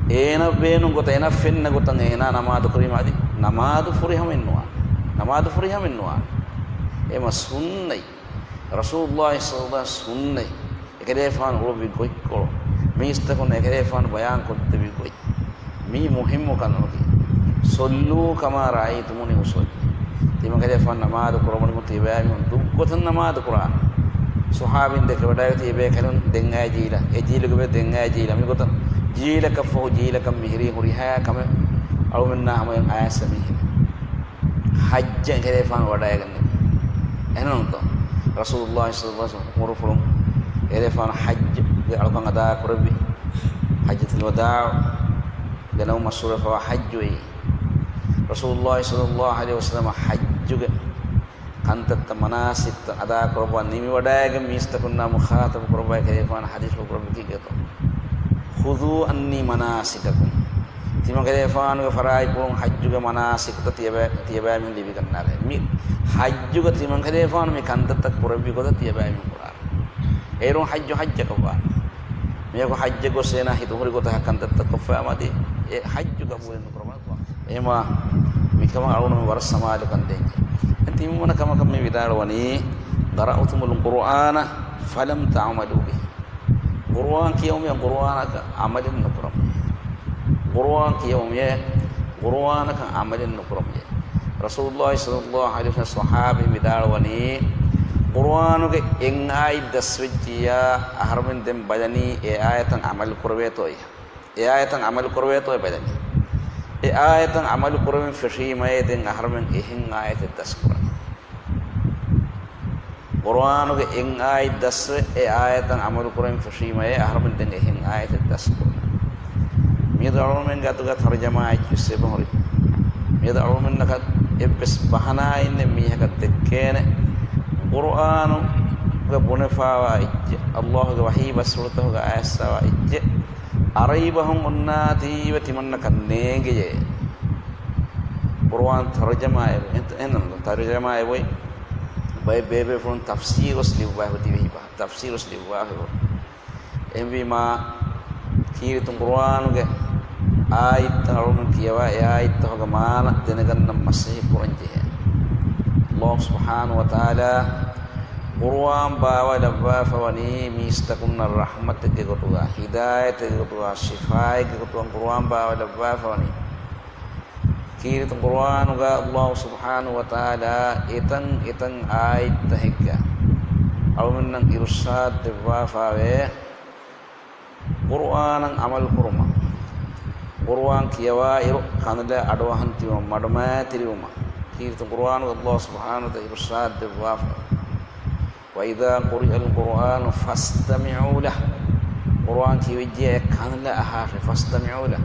އޭނަ ބޭނުން ގޮތަށް، އޭނަ ފެންނަ ގޮތަށް އޭނާ ނަމާދު ކުރީމަ އަދި ނަމާދު ފުރިހަމައެއް ނުވާނެ. ނަމާދު ފުރިހަމައެއް ނުވާނެ. އެމަ ސުންނަތް. ރަސޫލުﷲ ޞައްލައްލާހު ޢަލައިހި ވަސައްލަމަ ސުންނަތް. އެކަލޭފާނު އުޅުއްވި ގޮތްކޮޅު. މީސްތަކުން އެކަލޭފާނު ބަޔާން ކޮށްދެއްވި ގޮތް. މީ މުހިއްމު ކަމަކީ، "صلوا كما رأيتموني أصلي." ތިމަން ކަލޭފާނު ނަމާދު ކުރައްވަނީ ތިޔަބައިމީހުން ދުށްގޮތަށް ނަމާދު ކުރާނެ. ޞަޙާބީން ދެކެވަޑައިގަތީ އެބޭކަލުން ދެން އައި ޖީލަށް، އެ ޖީލުގެ ބޭ ދެން އައި ޖީލަށް. މިގޮތަށް ޖީލަކަށްފަހު ޖީލަކަށް މިހިރީ ހުރިހާ ކަމެއް އަޅުމެންނާ ހަމަޔަށް އައިސް މިހިރީ. ޙައްޖަށް އެކަލޭފާނު ވަޑައިގަންނަވީ. އެހެންތޯ؟ ރަސޫލުﷲ ޞައްލައްލާހު ޢަލައިހި ވަސައްލަމަ ޢުމުރުފުޅުން އެކަލޭފާނު ޙައްޖުގެ އަޅުކަން އަދާ ކުރެއްވި. ޙައްޖަތުލް ވަދާޢުގެ ނަމުން މަޝްހޫރުވެފަވާ ޙައްޖު އެއީ. ރަސޫލުﷲ ޞައްލައްލާހު ޢަލައިހި ވަސައްލަމަ ޙައްޖުގެ ކަންތައްތައް، މަނާސިކްތައް އަދާކުރައްވާ ނިމިވަޑައިގެން މީސްތަކުންނާ މުޚާޠަބު ކުރައްވާ އެކަލޭފާނު ޙަދީޘްފުޅު ކުރެއްވީ ކީކޭތޯ؟ "خذوا عني مناسككم." ތިމަން ކަލޭފާނުގެ ފަރާތްޕުޅުން ޙައްޖުގެ މަނާސިކުތައް ތިޔަބައި-، ތިޔަބައިމީހުން ލިބިގަންނާށޭ. މި ޙައްޖުގަ ތިމަން ކަލޭފާނު މި ކަންތައްތައް ކުރެއްވި ގޮތަށް ތިޔަބައިމީހުން ކުރާށޭ. އޭރުން ޙައްޖު ޙައްޖަކަށްވާނެ. މީހަކު ޙައްޖަށް ގޮސް އޭނާ ހިތުން ހުރި ގޮތަށް ކަންތައްތައް ކޮށްފައި މަތި އެ ޙައްޖު ޤަބޫލެއް ނުކުރަމާ. އެހެންވީމާ މިކަމަށް އަޅުގަނޑު ވަރަށް ސަމާލުކަން ދޭން. ތިންވަނަ ކަމަކަށް މި ވިދާޅުވަނީ، "قرأتم القرآن فلم تعملوا به." ޤުރުއާން ކިޔަވުމޭ، ޤުރުއާނަކަށް ޢަމަލެއް ނުކުރަމޭ. ޤުރުއާން ކިޔަވުމޭ، ޤުރުއާނަކަށް ޢަމަލެއް ނުކުރަމޭ. ރަސޫލުﷲ ޞައްލައްލާހު ޢަލައިހި ވަސައްލަމަ ޞަޙާބީން ވިދާޅުވަނީ، ޤުރުއާނުގެ އެއް އާޔަތް ދަސްވެއްޖިއްޔާ، އަހަރުމެން ދެން ބަލަނީ އެ އާޔަތަށް ޢަމަލު ކުރެވޭތޯ އެ އާޔަތަށް ޢަމަލު ކުރެވޭތޯ އެ ބަލަނީ. އެ އާޔަތަށް ޢަމަލު ކުރެވެން ފެށީމައޭ ދެން އަހަރުމެން އެހެން އާޔަތެއް ދަސްކުރަނީ. ޤުރުއާނުގެ އެއް އާޔަތް ދަސްވެ، އެ އާޔަތަށް ޢަމަލު ކުރެވެން ފެށީމައޭ އަހަރުމެން ދެން އެހެން އާޔަތެއް ދަސްކުރަނީ. މިއަދު އަޅުގަނޑުމެންގެ އަތުގަ ތަރުޖަމާއެއް ވެސް އެބަހުރި. މިއަދު އަޅުގަނޑުމެންނަކަށް އެއްވެސް ބަހަނާއެއް ނެތް މީހަކަށް ދެއްކޭނެ، ޤުރުއާނުގަ ބުނެފައިވާ އެއްޗެއް، ﷲގެ ވަޙީ ބަސްފުޅުތަކުގަ އައިސްފައިވާ އެއްޗެއް، ޢަރަބި ބަހުން އޮންނާތީވެ ތިމަންނަކަށް ނޭނގެޔޭ. ޤުރުއާން ތަރުޖަމާ އެބަ-، އެން-، އެހެން ތަރުޖަމާ އެބައޮތް ބައެއް ބޭބޭފުޅުން ތަފްސީރުވެސް ލިޔުއްވާފަ ތިބެ ހިބާ، ތަފްސީރުވެސް ލިޔުއްވާފަ އެބަ. އެހެންވީމާ، ކީރިތި ޤުރުއާނުގެ އާޔަތްތައް އަޅުގަނޑު ކިޔަވާ، އެ އާޔަތްތަކުގެ މާނަ ދެނެގަންނަން މަސައްކަތް ކުރަން ޖެހޭ. ﷲ ސުބްޙާނަހޫ ވަތަޢާލާ ޤުރުއާން ބާވާލައްވާފަ ވަނީ މީސްތަކުންނަށް ރަޙްމަތެއްގެ ގޮތުގަ، ހިދާޔަތެއްގެ ގޮތުގަ، ޝިފާއެއްގެ ގޮތުގަ ޤުރުއާން ބާވާލައްވާފަ ވަނީ. ކީރިތި ޤުރުއާނުގަ ﷲ ސުބްޙާނަހޫ ވަތަޢާލާ އެތަން އެތަން އާޔަތްތަކެއްގަ އަޅުގަނޑުމެންނަށް އިރުޝާދު ދެއްވާފަވޭ، ޤުރުއާނަށް ޢަމަލު ކުރުމަށް. ޤުރުއާން ކިޔަވާއިރު ކަނުލާ އަޑުއަހަން ތިބުމަށް، މަޑުމައިތިރިވުމަށް. ކީރިތި ޤުރުއާނުގަ ﷲ ސުބްޙާނަހޫ ވަތަޢާލާ އިރުޝާދު ދެއްވާފަ. "وإذا قرئ القرآن فاستمعوا له." ޤުރުއާން ކިޔެވިއްޖެ ކަނުލާ އަހާށޭ، "فاستمعوا له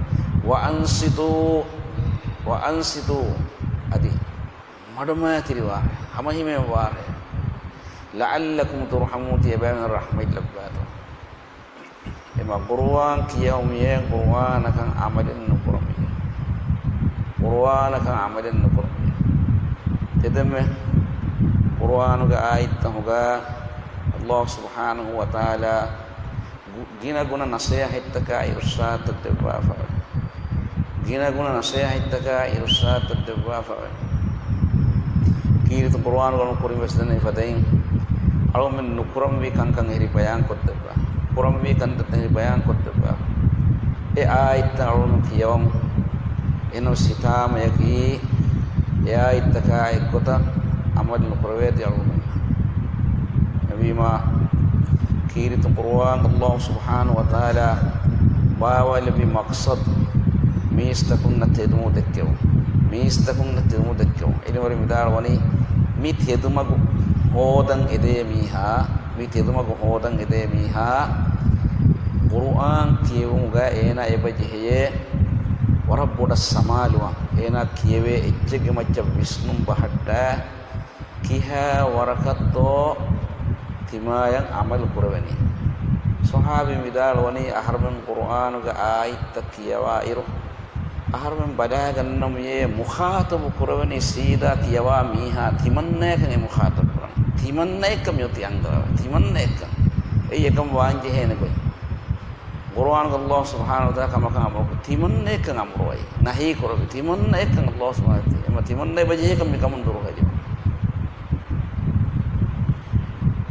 وأنصتوا، وأنصتوا." އަދި މަޑުމައިތިރިވާށޭ، ހަމަހިމޭން ވާށޭ. "لعلكم ترحمون." ތިޔަބައިމީހުން ރަޙްމަތް ލައްވާތޯ. އެމަ ޤުރުއާން ކިޔަވުމޭ، ޤުރުއާނަކަށް ޢަމަލެއް ނުކުރަމޭ. ޤުރުއާނަކަށް ޢަމަލެއް ނުކުރަމޭ. ތެދެއްމެ ޤުރުއާނުގެ އާޔަތްތަކުގަ ﷲ ސުބްޙާނަހޫ ވަތަޢާލާ ގު-، ގިނަ ގުނަ ނަޞޭޙަތްތަކާ އިރުޝާދުތައް ދެއްވާފައި. ގިނަ ގުނަ ނަޞޭޙަތްތަކާ އިރުޝާދުތައް ދެއްވާފައި. ކީރިތި ޤުރުއާނުގަ ކުރިން ވެސް ދެންނެވި ފަދައިން، އަޅުގަނޑުމެން ނުކުރަންވީ ކަންކަން އެހެރީ ބަޔާން ކޮށްދެއްވާ. ކުރަންވީ ކަންތައްތައް އެހެރީ ބަޔާން ކޮށްދެއްވާ. އެ އާޔަތްތައް އަޅުގަނޑު ކިޔަވަމު. އެހެނަސް ހިތާމަޔަކީ އެއާއިއްތަކާ އެއްގޮތަށް ޢަމަލު ނުކުރެވޭތީ އަޅުގަނޑުމެންނަށް. އެހެންވީމާ، ކީރިތި ޤުރުއާން ﷲ ސުބްޙާނަހޫ ވަތަޢާލާ ބާވާލެއްވި މަޤްޞަދު މީސްތަކުންނަށް ތެދުމަގު ދެއްކެވުން. މީސްތަކުންނަށް ތެދުމަގު ދެއްކެވުން. އެނިވަރު ވިދާޅުވަނީ، މި ތެދުމަގު ހޯދަން އެދޭ މީހާ، މި ތެދުމަގު ހޯދަން އެދޭ މީހާ، ޤުރުއާން ކިޔެވުމުގަ އޭނާ އެބަ ޖެހެޔޭ ވަރަށް ބޮޑަށް ސަމާލުވާން. އޭނާ ކިޔެވޭ އެއްޗެއްގެ މައްޗަށް ވިސްނުން ބަހައްޓާ، ކިހާ ވަރަކަށްތޯ ތިމާޔަށް ޢަމަލު ކުރެވެނީ. ޞަޙާބީން ވިދާޅުވަނީ، އަހަރުމެން ޤުރުއާނުގެ އާޔަތްތައް ކިޔަވާއިރު، އަހަރުމެން ބަލާގަންނަމުޔޭ، މުޚާޠަބު ކުރެވެނީ ސީދާ ކިޔަވާ މީހާ ތިމަންނަޔަކަށް އެ މުޚާޠަބު ކުރަނީ. ތިމަންނަޔަކަށް މިއޮތީ އަންގަވާ. ތިމަންނަޔަކަށް. އެއީ އެކަން ވާން ޖެހޭނެ ގޮތް. ޤުރުއާނުގަ ﷲ ސުބްޙާނަހޫ ވަތަޢާލާ ކަމަކަށް އަމުރު، ތިމަންނަޔަކަށް އަމުރުވައި، ނަހީ ކުރެވި، ތިމަންނަޔަކަށް ﷲ ސުބްޙާނަހޫ ވަތަޢާލާ، އެމަ ތިމަންނަ އެބަ ޖެހޭކަން މިކަމުން ދުރުހެލި.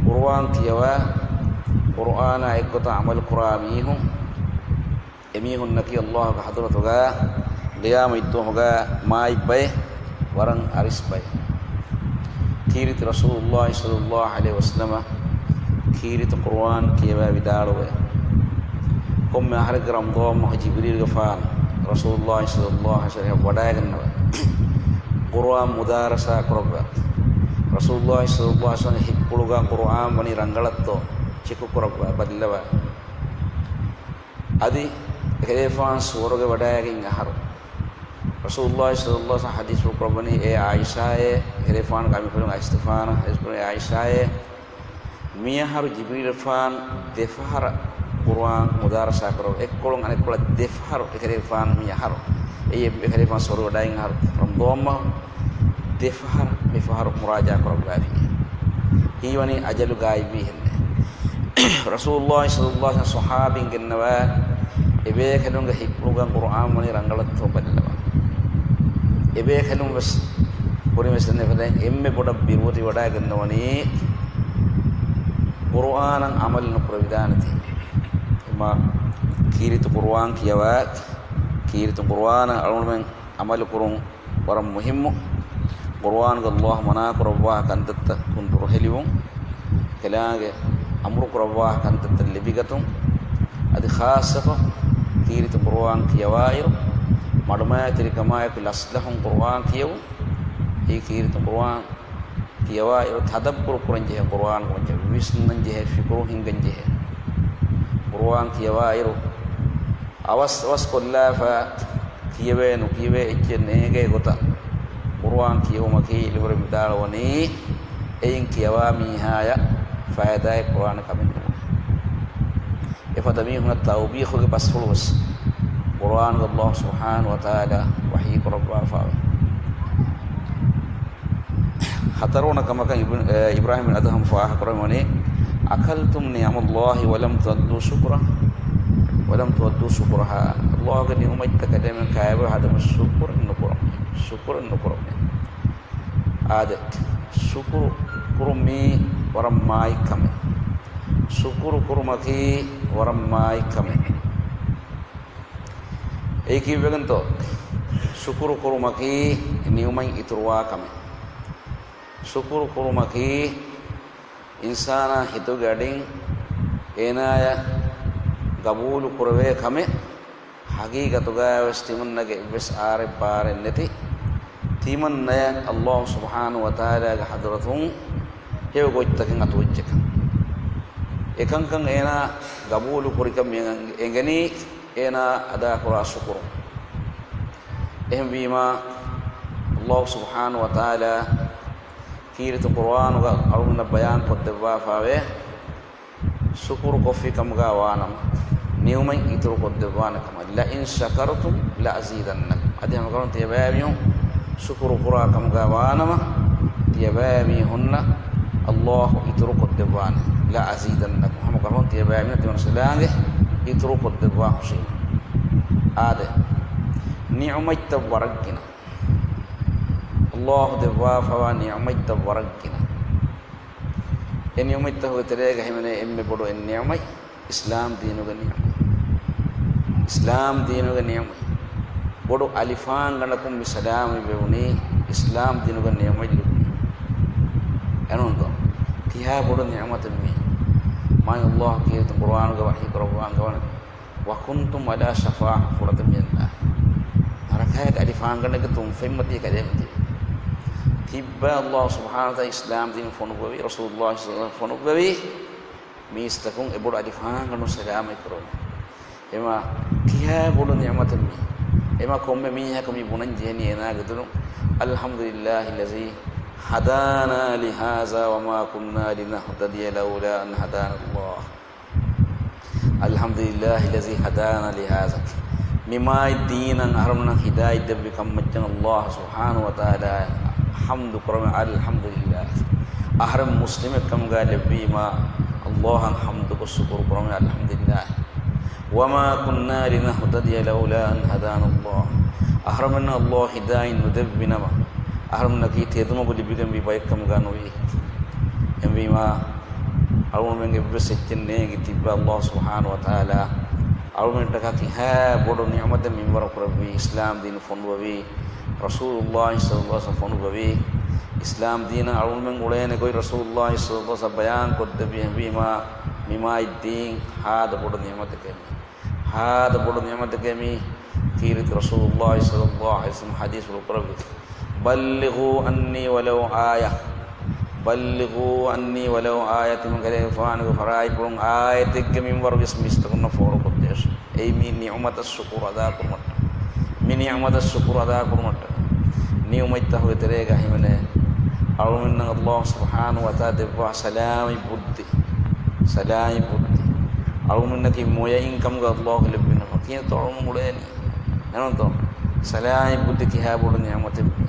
ޤުރުއާން ކިޔަވާ، ޤުރުއާނާ އެއްގޮތަށް ޢަމަލު ކުރާ މީހުން، އެމީހުންނަކީ ﷲގެ ޙަޟްރަތުގަ ޤިޔާމަތްދުވަހުގަ މާތް ބައެއް، ވަރަށް އަރިސް ބައެއް. ކީރިތި ރަސޫލުﷲ ޞައްލަﷲ ޢަލައިހި ވަސައްލަމަ ކީރިތި ޤުރުއާން ކިޔަވާ ވިދާޅުވޭ. ކޮންމެ އަހަރެއްގެ ރަމަޟާން މަހު ޖިބްރީލްގެފާނު ރަސޫލުﷲ ޞައްލަﷲ ޢަލައިހި ވަސައްލަމަ ވަޑައިގަންނަވާ. ޤުރުއާން މުދާރަސާ ކުރައްވާ. ރަސޫލުﷲ ޞައްލަﷲ ޢަލައިހި ވަސައްލަމަގެ ހިތްޕުޅުގަ ޤުރުއާން ވަނީ ރަނގަޅަށްތޯ ޗެކު ކުރައްވާ، ބައްލަވާ. އަދި އެކަލޭފާން ސުވަރުގެ ވަޑައިގެން އަހަރު، ރަސޫލުﷲ ޞައްލަﷲ ޢަލައިހި ވަސައްލަމަ ޙަދީޘްފުޅު ކުރައްވަނީ، އޭ ޢާއިޝާއޭ، އެކަލޭފާނުގެ އަނބިފުޅުން ޢާއިޝާ ޙަދީޘް ކުރައްވަނީ، އޭ ޢާއިޝާއޭ، މިއަހަރު ޖިބްރީލުފާނު ދެފަހަރަށް ޤުރުއާން މުދާރަސާ ކުރައްވާ، އެއްކޮޅުން އަނެއްކޮޅަށް ދެފަހަރު އެކަލޭފާނު މިއަހަރު، އެއީ އެކަލޭފާނު ސުވަރުގެ ވަޑައިގެން އަހަރު ރަމަޟާން މަހު ދެފަހަރު، މިފަހަރު މުރާޖާ ކުރައްވާފި. ހީވަނީ އަޖަލު ގާތްވީހެން. ރަސޫލުﷲ ޞައްލަﷲ ޢަލައިހި ވަސައްލަމަ ޞަޙާބީން ގެންނަވާ، އެބޭކަލުންގެ ހިތްޕުޅުގަ ޤުރުއާން ވަނީ ރަނގަޅަށްތޯ ބައްލަވާ. އެބޭކަލުން ވެސް ކުރިން ވެސް ދެންނެވި ފަދައިން އެންމެ ބޮޑަށް ބިރުވެތި ވަޑައިގަންނަވަނީ ޤުރުއާނަށް ޢަމަލު ނުކުރެވިދާނެތީ. އެމާ ކީރިތި ޤުރުއާން ކިޔަވާ، ކީރިތި ޤުރުއާނަށް އަޅުގަނޑުމެން ޢަމަލު ކުރުން ވަރަށް މުހިއްމު. ޤުރުއާނުގަ ﷲ މަނާ ކުރައްވާ ކަންތައްތަކުން ދުރުހެލިވުން، ކަލާނގެ އަމުރު ކުރައްވާ ކަންތައްތައް ލިބިގަތުން، އަދި ޚާއްޞަކޮށް ކީރިތި ޤުރުއާން ކިޔަވާއިރު، މަޑުމައިތިރިކަމާއެކު ލަސްލަހުން ޤުރުއާން ކިޔެވުން. އެއީ ކީރިތި ޤުރުއާން ކިޔަވާއިރު ތަދައްބުރު ކުރަން ޖެހޭ، ޤުރުއާން ވިސްނަން ޖެހޭ، ފިކުރު ހިންގަން ޖެހޭ. ޤުރުއާން ކިޔަވާއިރު އަވަސް އަވަސް ކޮށްލާފަ، ކިޔެވޭ ނުކިޔެވޭ އެއްޗެއް ނޭނގޭ ގޮތަށް ޤުރުއާން ކިޔެވުމަކީ އިލްމުވެރިން ވިދާޅުވަނީ، އެއިން ކިޔަވާ މީހާޔަށް ފައިދާއެއް ކުރާނެ ކަމެއް ނޫން. އެފަދަ މީހުންނަށް ތައުބީޚުގެ ބަސްފުޅު ވެސް ޤުރުއާނުގަ ﷲ ސުބްޙާނަހޫ ވަތަޢާލާ ވަޙީ ކުރައްވާފައެވެ. ހަތަރުވަނަ ކަމަކަށް އިބްނު، އެ، އިބްރާހީމް އަދްހަމް ފާހަގަކުރައްވަނީ، أكلتم نعم الله ولم تؤدوا شكره، ولم تؤدوا شكرها. ﷲގެ ނިޢުމަތްތަކަށް ދެމެން ކައިވެ ހަދަމު ޝުކުރެއް ނުކުރަމު. ޝުކުރެއް ނުކުރަމު. އާދެ، ޝުކުރު ކުރުމީ ވަރަށް މާތް ކަމެއް. ޝުކުރު ކުރުމަކީ ވަރަށް މާތް ކަމެއް. އެއީ ކީއްވެގެންތޯ؟ ޝުކުރު ކުރުމަކީ ނިޢުމަތް އިތުރުވާ ކަމެއް. ޝުކުރު ކުރުމަކީ އިންސާނާ ހިތުގެ އަޑިން އޭނާޔަށް ގަބޫލު ކުރެވޭ ކަމެއް. ހަގީގަތުގައިވެސް ތިމަންނަގެ އެއްވެސް އާރެއް ބާރެއް ނެތި ތިމަންނަޔަށް ﷲ ސުބްޙާނަހޫ ވަތަޢާލާގެ ޙަޟްރަތުން ހެޔޮ ގޮތްތަކެއް އަތުވެއްޖެކަން. އެކަންކަން އޭނާ ގަބޫލު ކުރިކަން މި އެނގެނީ އޭނާ އަދާކުރާ ޝުކުރުން. އެހެންވީމާ، ﷲ ސުބްޙާނަހޫ ވަތަޢާލާ ކީރިތި ޤުރުއާނުގަ އަޅުގަނޑަށް ބަޔާން ކޮށްދެއްވާފައިވޭ، ޝުކުރު ކޮށްފި ކަމުގަ ވާނަމަ، ނިޢުމަތް އިތުރު ކޮށްދެއްވާނެ ކަމަށް. لئن شكرتم لأزيدنكم. އަދި ހަމަކަށަވަރުން ތިޔަބައިމީހުން ޝުކުރު ކުރާ ކަމުގަ ވާނަމަ، ތިޔަބައިމީހުންނަށް ﷲ އިތުރު ކޮށްދެއްވާނެ. لأزيدنكم. ހަމަކަށަވަރުން ތިޔަބައިމީހުން ތިމަން ސަލާނގެ އިތުރު ކޮށްދެއްވާ ހުށީމަ. އާދެ، ނިޢުމަތްތައް ވަރަށް ގިނަ. ﷲ ދެއްވާފަވާ ނިޢުމަތްތައް ވަރަށް ގިނަ. އެ ނިޢުމަތްތަކުގެ ތެރޭގަ ހިމެނޭ އެންމެ ބޮޑު އެއް ނިޢުމަތް، އިސްލާމް ދީނުގެ ނިޢުމަތް. އިސްލާމް ދީނުގެ ނިޢުމަތް. ބޮޑު އަލިފާންގަނޑަކުން މި ސަލާމަތްވެވުނީ އިސްލާމް ދީނުގަ ނިޢުމަތް ލިބުނީ. އެނޫންތޯ؟ ކިހާ ބޮޑު ނިޢުމަތެއް މީ؟ މާތް ﷲ ކީރިތި ޤުރުއާނުގަ ވަޙީ ކުރައްވާން ގަވަނެ، وكنتم على شفا حفرة من النار. ނަރަކައިގެ އަލިފާންގަނޑެއްގެ ތުންފަތްމަތީ ކަލޭމެން ތިބި. ތިއްބާ ﷲ ސުބްޙާނަހޫ ވަތަޢާލާ އިސްލާމް ދީން ފޮނުއްވެވި، ރަސޫލުﷲ ޞައްލަﷲު ޢަލައިހި ވަސައްލަމް ފޮނުއްވެވި، މީސްތަކުން އެބޮޑު އަލިފާންގަނޑު ސަލާމަތް ކުރުން. އެމަ ކިހާ ބޮޑު ނިޢުމަތެއް މީ؟ އެމަ ކޮންމެ މީހަކު މި ބުނަން ޖެހެނީ އޭނާގެ ދުލުން، الحمد لله الذي هدانا لهذا وما كنا لنهتدي لولا أن هدانا الله. الحمد لله الذي هدانا لهذا. މިމާތް ދީނަށް އަހަރުމެންނަށް ހިދާޔަތް ދެއްވި ކަމަށް ﷲ ސުބްޙާނަހޫ ވަތަޢާލާ ޙަމްދު ކުރަމެ، الحمد لله. އަހަރެން މުސްލިމެއް ކަމުގަ ލެއްވީމާ، ﷲ އަށް ޙަމްދުކޮށް ޝުކުރު ކުރަމެ، الحمد لله. وما كنا لنهتدي لولا أن هدانا الله. އަހަރުމެންނަށް ﷲ ހިދާޔަތް ނުދެއްވިނަމަ، އަހަރުމެންނަކީ ތެދުމަގު ލިބިގެންވި ބައެއްކަމުގަ ނުވީ. އެހެންވީމާ، އަޅުގަނޑުމެން އެއްވެސް އެއްޗެއް ނޭނގި ތިއްބާ ﷲ ސުބްޙާނަހޫ ވަތަޢާލާ އަޅުގަނޑުމެންނަށްޓަކާ ކިހާ ބޮޑު ނިޢުމަތެއް މިންވަރު ކުރެއްވީ، އިސްލާމް ދީން ފޮނުއްވެވީ، ރަސޫލުﷲ ޞައްލަﷲު ޢަލައިހި ވަސައްލަމް ފޮނުއްވެވީ، އިސްލާމް ދީނަށް އަޅުގަނޑުމެން އުޅޭނެ ގޮތް ރަސޫލުﷲ ޞައްލަﷲު ޢަލައިހި ވަސައްލަމް ބަޔާން ކޮށްދެއްވި. އެހެންވީމާ، މިމާތް ދީން ހާދަ ބޮޑު ނިޢުމަތެކޭ މީ. ހާދަ ބޮޑު ނިޢުމަތެކޭ މީ. ކީރިތި ރަސޫލުﷲ ޞައްލަﷲު ޢަލައިހި ވަސައްލަމް ޙަދީޘްފުޅު ކުރެއްވި، بلغوا عني ولو آية. بلغوا عني ولو آية. ތިމަން ކަލޭގެފާނުގެ ފަރާތްޕުޅުން އާޔަތެއްގެ މިންވަރު ވެސް މީސްތަކުންނަށް ފޯރުކޮށްދޭށޭ. އެއީ މި ނިޢުމަތަށް ޝުކުރު އަދާކުރުމަށްޓަކައި. މި ނިޢުމަތަށް ޝުކުރު އަދާކުރުމަށްޓަކައި. ނިޢުމަތްތަކުގެ ތެރޭގަ ހިމެނޭ އަޅުމެންނަށް ﷲ ސުބްޙާނަހޫ ވަތަޢާލާ ދެއްވާ ސަލާމަތް ބުއްދި. ސަލާމަތް ބުއްދި. އަޅުމެންނަކީ މޮޔައިން ކަމުގަ ﷲ ލެއްވިނަމަ، ކިހިނެއްތޯ އަޅުމެން އުޅޭނީ؟ އެހެންތޯ؟ ސަލާމަތް ބުއްދި ކިހާ ބޮޑު ނިޢުމަތެއް މީ.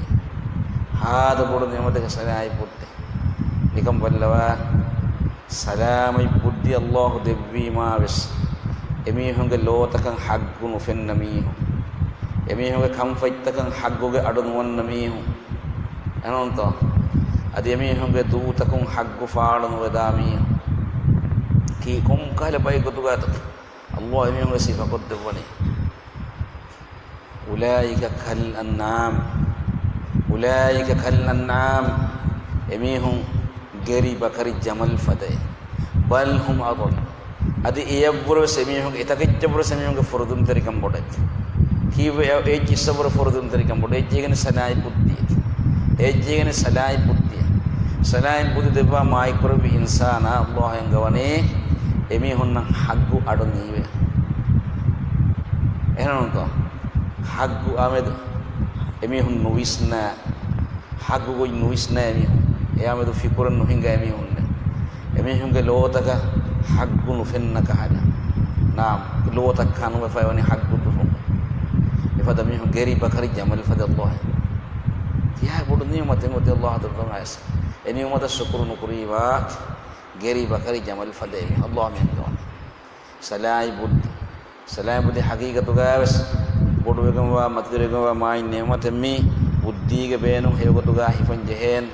ހާދަ ބޮޑު ނިޢުމަތެކޭ ސަލާމަތް ބުއްދި. ނިކަން ބައްލަވާ، ސަލާމަތް ބުއްދި ﷲ ދެއްވީމާ ވެސް، އެމީހުންގެ ލޯތަކަށް ޙައްޤު ނުފެންނަ މީހުން، އެމީހުންގެ ކަންފަތްތަކަށް ޙައްޤުގެ އަޑު ނުއަންނަ މީހުން، އެހެންތޯ؟ އަދި އެމީހުންގެ ދޫތަކުން ޙައްޤު ފާޅު ނުވެދާ މީހުން، ކީ ކޮންކަހަލަ ބައެއް ގޮތުގަތަ ﷲ އެމީހުންގެ ސިފަ ކޮށްދެއްވަނީ؟ أولئك كالأنعام، أولئك كالأنعام، އެމީހުން ގެރި ބަކަރި ޖަމަލް ފަދައިން، بل هم أضل، އަދި އެޔަށްވުރެވެސް އެމީހުން، އެތަކެއްޗަށްވުރެސް އެމީހުންގެ ފުރެދުންތެރިކަން ބޮޑަށް. ކީއްވެ އެ-، އެއްޗިއްސަށްވުރެ ފުރެދުންތެރިކަން ބޮޑަށް؟ އެއްޗިހިގެން ސަލާއި ބުއްދި. އެއްޗިހިގެން ސަލާއި ބުއްދި. ސަލާއި ބުއްދި ދެއްވާ މާތްކުރެއްވި އިންސާނާ ﷲ އަންގަވަނީ އެމީހުންނަށް ޙައްޤު އަޑު ނީވޭ. އެހެންނޫންތޯ؟ ޙައްޤު އާމެދު އެމީހުން ނުވިސްނާ، ޙައްޤު ގޮތް ނުވިސްނާ އެމީހުން، އެއާމެދު ފިކުރެއް ނުހިނގާ އެމީހުންނެއް. އެމީހުންގެ ލޯތަކަށް ޙައްޤު ނުފެންނަ ކަހަލަ. ނާމް، ލޯތައް ކަނުވެފައި ވަނީ ޙައްޤު ދުށުން. އެފަދަ މީހުން ގެރި ބަކަރި ޖަމަލް ފަދަ ﷲ. ކިހާ ބޮޑު ނިޢުމަތެއް އޮތީ ﷲ ދެއްވަމާ ވެސް. އެ ނިޢުމަތަށް ޝުކުރު ނުކުރީމާ، ގެރި ބަކަރި ޖަމަލް ފަދަ އެމީހުން ﷲ މި އަންގަވަނީ. ސަލާއި ބުއްދި. ސަލާމަތް ބުއްދި ޙަޤީޤަތުގައިވެސް ބޮޑުވެގެންވާ މަތިވެރިވެގެންވާ މާތް ނިޢުމަތެއް މީ. ބުއްދީގެ ބޭނުން ހެޔޮގޮތުގަ ހިފަން ޖެހޭނެ.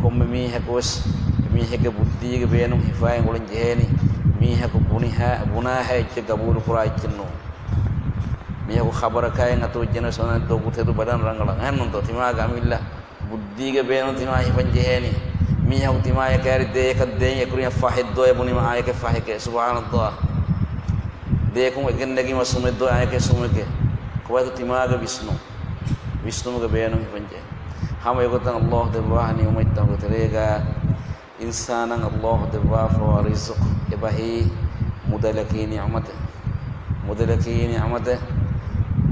ކޮންމެ މީހަކުވެސް އެމީހެއްގެ ބުއްދީގެ ބޭނުން ހިފައި އުޅެން ޖެހޭނީ. މީހަކު ބުނިހާ، ބުނާހާ އެއްޗެއް ގަބޫލުކުރާ އެއްޗެއް ނޫން. މީހަކު ޚަބަރަކާއި އަތުވެއްޖެނަމަވެސް އޮންނަ ދޮގު ތެދު ބަލަން ރަނގަޅަށް. އެހެންނޫންތޯ؟ ތިމާގެ އަމިއްލަ ބުއްދީގެ ބޭނުން ތިމާ ހިފަން ޖެހޭނީ. މީހަކު ތިމާޔަކާއި ދޭއަކަށް ދޭން އެކުރިޔަށް ފަހެއްދޯ އެ ބުނީމަ އާޔަކެއް ފަހެކޭ. ސުބްޙާނަﷲ. ދޭކުން އެކެއް ނެގީމަ ސުމެއްދޯ އާޔަކެއް ސުމެކޭ. ކޮބާތޯ ތިމާގެ ވިސްނުން؟ ވިސްނުމުގެ ބޭނުން ހިފަން ޖެހޭ. ހަމަ އެގޮތަށް ﷲ ދެއްވާ ނިޢުމަތްތަކުގެ ތެރޭގަ އިންސާނަށް ﷲ ދެއްވާފަވާ ރިޒުޤު އެބަހީ މުދަލަކީ ނިޢުމަތެއް. މުދަލަކީ ނިޢުމަތެއް.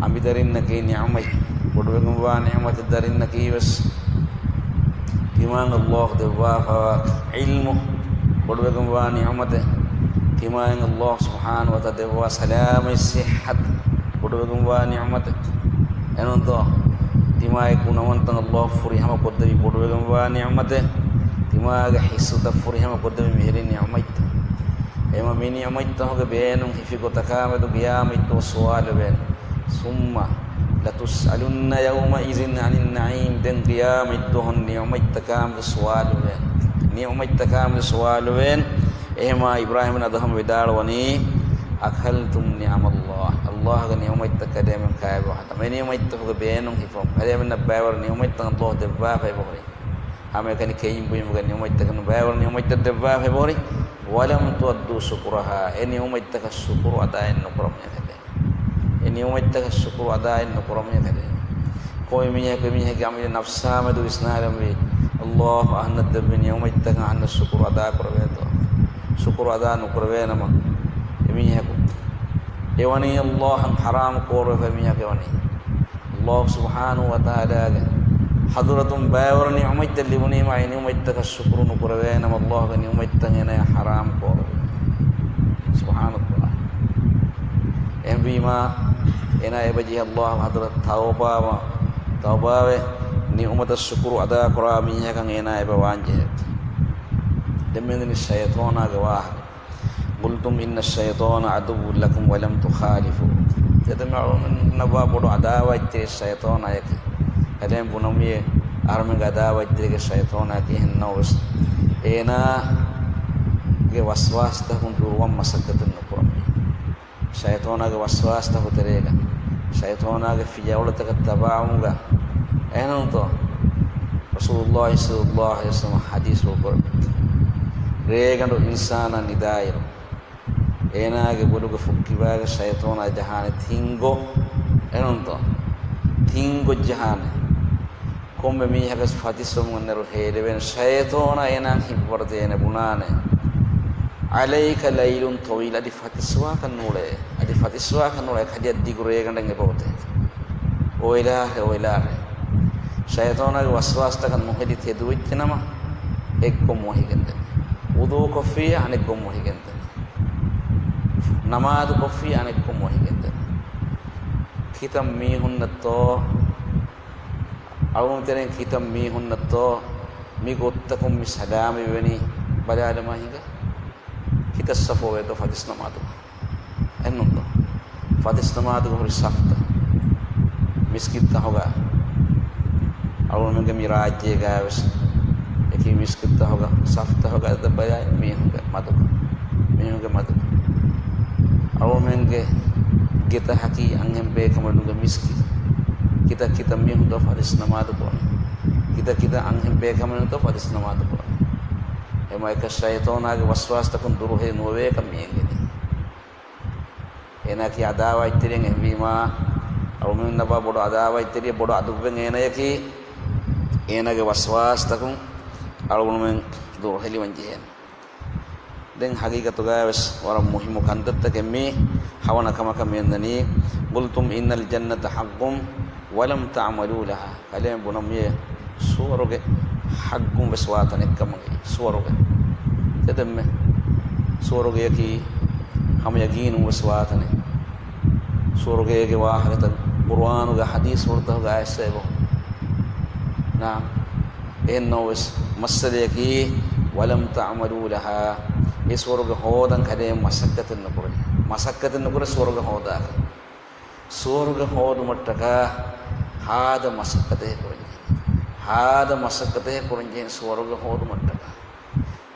އަނބިދަރިންނަކީ ނިޢުމަތް. ބޮޑުވެގެންވާ ނިޢުމަތެއް ދަރިންނަކީވެސް. ތިމާއަށް ﷲ ދެއްވާފަވާ ޢިލްމު ބޮޑުވެގެންވާ ނިޢުމަތެއް. ތިމާއަށް ﷲ ސުބްޙާނަހޫ ވަތަޢާލާ ދެއްވާ ސަލާމަތް ޞިއްޙަތު ބޮޑުވެގެންވާ ނިޢުމަތެއް. އެނޫންތޯ؟ ތިމާގެ ގުނަވަންތައް ﷲ ފުރިހަމަ ކޮށްދެވި ބޮޑުވެގެންވާ ނިޢުމަތެއް. ތިމާގެ ޙިއްސުތައް ފުރިހަމަ ކޮށްދެވި މިހިރީ ނިޢުމަތްތައް. އެމަ މި ނިޢުމަތްތަކުގެ ބޭނުން ހިފި ގޮތަކާމެދު ޤިޔާމަތްދުވަހު ސުވާލުވޭނެ. ثم لتسألن يومئذ عن النعيم. ދެން ޤިޔާމަތްދުވަހު ނިޢުމަތްތަކާމެދު ސުވާލުވޭނެ. ނިޢުމަތްތަކާމެދު ސުވާލުވޭނެ. އެހެމާ އިބްރާހީމް އަދްހަމް ވިދާޅުވަނީ، أكلتم نعم الله، ﷲ ގެ ނިޢުމަތްތައް ކަލޭމެން ކައިވެވަން ހަދާ. އެ ނިޢުމަތްތަކުގެ ބޭނުން ހިފަން. ކަލޭމެންނަށް ބައިވަރު ނިޢުމަތްތައް ﷲ ދެއްވާފައި އެބަހުރި. ހަމައެކަނި ކެއިން ބުއިމުގެ ނިޢުމަތްތަކުން ބައިވަރު ނިޢުމަތްތައް ދެއްވާފައި އެބަހުރި. ولم تؤدوا شكرها، އެ ނިޢުމަތްތަކަށް ޝުކުރު އަދާއެއް ނުކުރަމުން ކަލޭ. އެ ނިޢުމަތްތަކަށް ޝުކުރު އަދާއެއް ނުކުރަމުން ކަލޭ. ކޮންމެ މީހަކު އެމީހެއްގެ އަމިއްލަ ނަފްސާ މެދު ވިސްނާލަންވީ، ﷲ އަހަންނަށް ދެއްވި ނިޢުމަތްތަކަށް އަހަންނަށް ޝުކުރު އަދާ ކުރެވޭތޯ؟ ޝުކުރު އަދާ ނުކުރެވޭނަމަ، އެމީހަކު އެވަނީ ﷲ އަށް ޙަރާމް ކުރެވިފައި މީހަކު އެވަނީ. ﷲ ސުބްޙާނަހޫ ވަތަޢާލާގެ ޙަޟްރަތުން ބައިވަރު ނިޢުމަތްތައް ލިބުނީމާ، އެ ނިޢުމަތްތަކަށް ޝުކުރު ނުކުރެވޭނަމަ، ﷲ ގެ ނިޢުމަތްތައް އޭނާއަށް ޙަރާމް ކުރެވޭ. ސުބްޙާނަﷲ. އެހެންވީމާ، އޭނާ އެބަޖެހޭ ﷲ އަށް ޙަޟްރަތު ތައުބާވާ، ތައުބާވެ، ނިޢުމަތަށް ޝުކުރު އަދާކުރާ މީހަކަށް އޭނާ އެބަ ވާންޖެހޭ. ދެން މިއަންނަނީ ޝައިޠާނާގެ ވާހަކަ. قلتم إن الشيطان عدو لكم ولم تخالفوه. ތެދެމެ އަޅުގަނޑުންނަށްވާ ބޮޑު ޢަދާވާތްތެރި ޝައިޠާނާއަކީ. ކަލޭމެން ބުނަންވީ އަހަރުމެންގެ ޢަދާވާތްތެރިގެ ޝައިޠާނާއަކީ އެހެންނޯވެސް. އޭނާގެ ވަސްވާސްތަކުން ދުރުވަން މަސައްކަތެއް ނުކުރަންވީ. ޝައިޠާނާގެ ވަސްވާސްތަކު ތެރޭގަ، ޝައިޠާނާގެ ފިޔަވަޅުތަކަށް ތަބާވުމުގަ، އެހެންތޯ؟ ރަސޫލުﷲ ޞައްލަﷲ ޢަލައިހި ވަސައްލަމަ ޙަދީޘްފުޅު ކުރެއްވި. ރޭގަނޑު އިންސާނާ ނިދާއިރު، އޭނާގެ ބޮލުގެ ފުއްކިބާގަ ޝައިޠާނާ ޖަހާނެ ތިން ގޮ، އެހެންތޯ؟ ތިން ގޮ ޖަހާނެ. ކޮންމެ މީހަކަސް ފަތިސްވަމުން އަންނައިރު ހޭލެވޭނެ. ޝައިޠާނާ އޭނާ ހިތްވަރުދޭނެ ބުނާނެ، عليك ليل طويل، އަދި ފަތިސްވާކަށް ނޫޅޭ، އަދި ފަތިސްވާކަށް ނޫޅޭ، ކަލެއަށް ދިގު ރޭގަނޑެއް އެބައޮތޭ. އޮއިލާހެ، އޮއިލާހެ. ޝައިޠާނާގެ ވަސްވާސްތަކަށް ނުހެދި ތެދުވެއްޖެނަމަ، އެއްގޮން ވަހިގެންދެން. ވުޟޫ ކޮށްފިއްޔާ އަނެއްގޮން ވަހިގެންދެން. ނަމާދު ކޮށްފިއްޔާ އަނެއްގޮން ވަހިގެންދެން. ކިތައް މީހުންނަށްތޯ، އަޅުގަނޑު ތެރެއިން ކިތައް މީހުންނަށްތޯ މި ގޮތަކުން މި ސަލާމަތްވެނީ؟ ބަލާލަމާ ހިނގާ. ކިތައް ސަފު އޮވޭތޯ ފަތިސް ނަމާދު؟ އެންނުންތޯ؟ ފަތިސް ނަމާދުގަ ހުރި ސަފުތައް. މިސްކިތްތަހުގަ، އަޅުގަނޑުމެންގެ މި ރާއްޖޭގަވެސް އެކި މިސްކިތްތަހުގަ، ސަފުތަހުގަ އަދަ ބަލާ މީހުންގެ މަދުކަން. މީހުންގެ މަދުކަން. އަޅުގަނޑުމެންގެ ގެތަކަކީ އަންހެން ބޭކަނބަލުންގެ މިސްކިތް. ކިތައް ކިތައް މީހުންތޯ ފަތިސް ނަމާދު ކުރަނީ. ކިތައް ކިތައް އަންހެން ބޭކަނބަލުންތޯ ފަތިސް ނަމާދު ކުރަނީ. އެމަ އެކަ ޝައިޠާނާގެ ވަސްވާސްތަކުން ދުރުހެލި ނުވެވޭކަން މި އެނގެނީ. އޭނާއަކީ ޢަދާވާތްތެރިއެއް އެހެންވީމާ، އަޅުގަނޑުމެންނަށްވާ ބޮޑު ޢަދާވާތްތެރިއެއް، ބޮޑު ޢަދުއްވެއް އޭނައަކީ. އޭނާގެ ވަސްވާސްތަކުން އަޅުގަނޑުމެން ދުރުހެލިވަން ޖެހޭނެ. ދެން ހަގީގަތުގަވެސް ވަރަށް މުހިއްމު ކަންތައްތަކެއް މީ. ހަވަނަ ކަމަކަށް މިއަންނަނީ، قلتم إن الجنة حق ولم تعملوا لها. ކަލޭމެން ބުނަންވީ ސުވަރުގެ ޙައްޤުން ވެސް ވާތަނެއް ކަމަކީ. ސުވަރުގެ. ތެދެންމެ ސުވަރުގެއަކީ ހަމަ ޔަގީނުން ވެސް ވާތަނެއް. ސުވަރުގޭގެ ވާހަކަތައް ޤުރުއާނުގެ ޙަދީޘްފުޅުތަކުގައި އައިސްފަ އެބަ. ނާ، އެހެން ނަމަވެސް މައްސަލަޔަކީ، ولم تعملوا لها، އެ ސުވަރުގެ ހޯދަން ކަލޭ މަސައްކަތެއް ނުކުރަނީ. މަސައްކަތެއް ނުކުރޭ ސުވަރުގެ ހޯދާކަށް. ސުވަރުގެ ހޯދުމަށްޓަކާ ހާދަ މަސައްކަތެއް ކުރަންޖެހޭ. ހާދަ މަސައްކަތެއް ކުރަންޖެހޭ ސުވަރުގެ ހޯދުމަށްޓަކާ.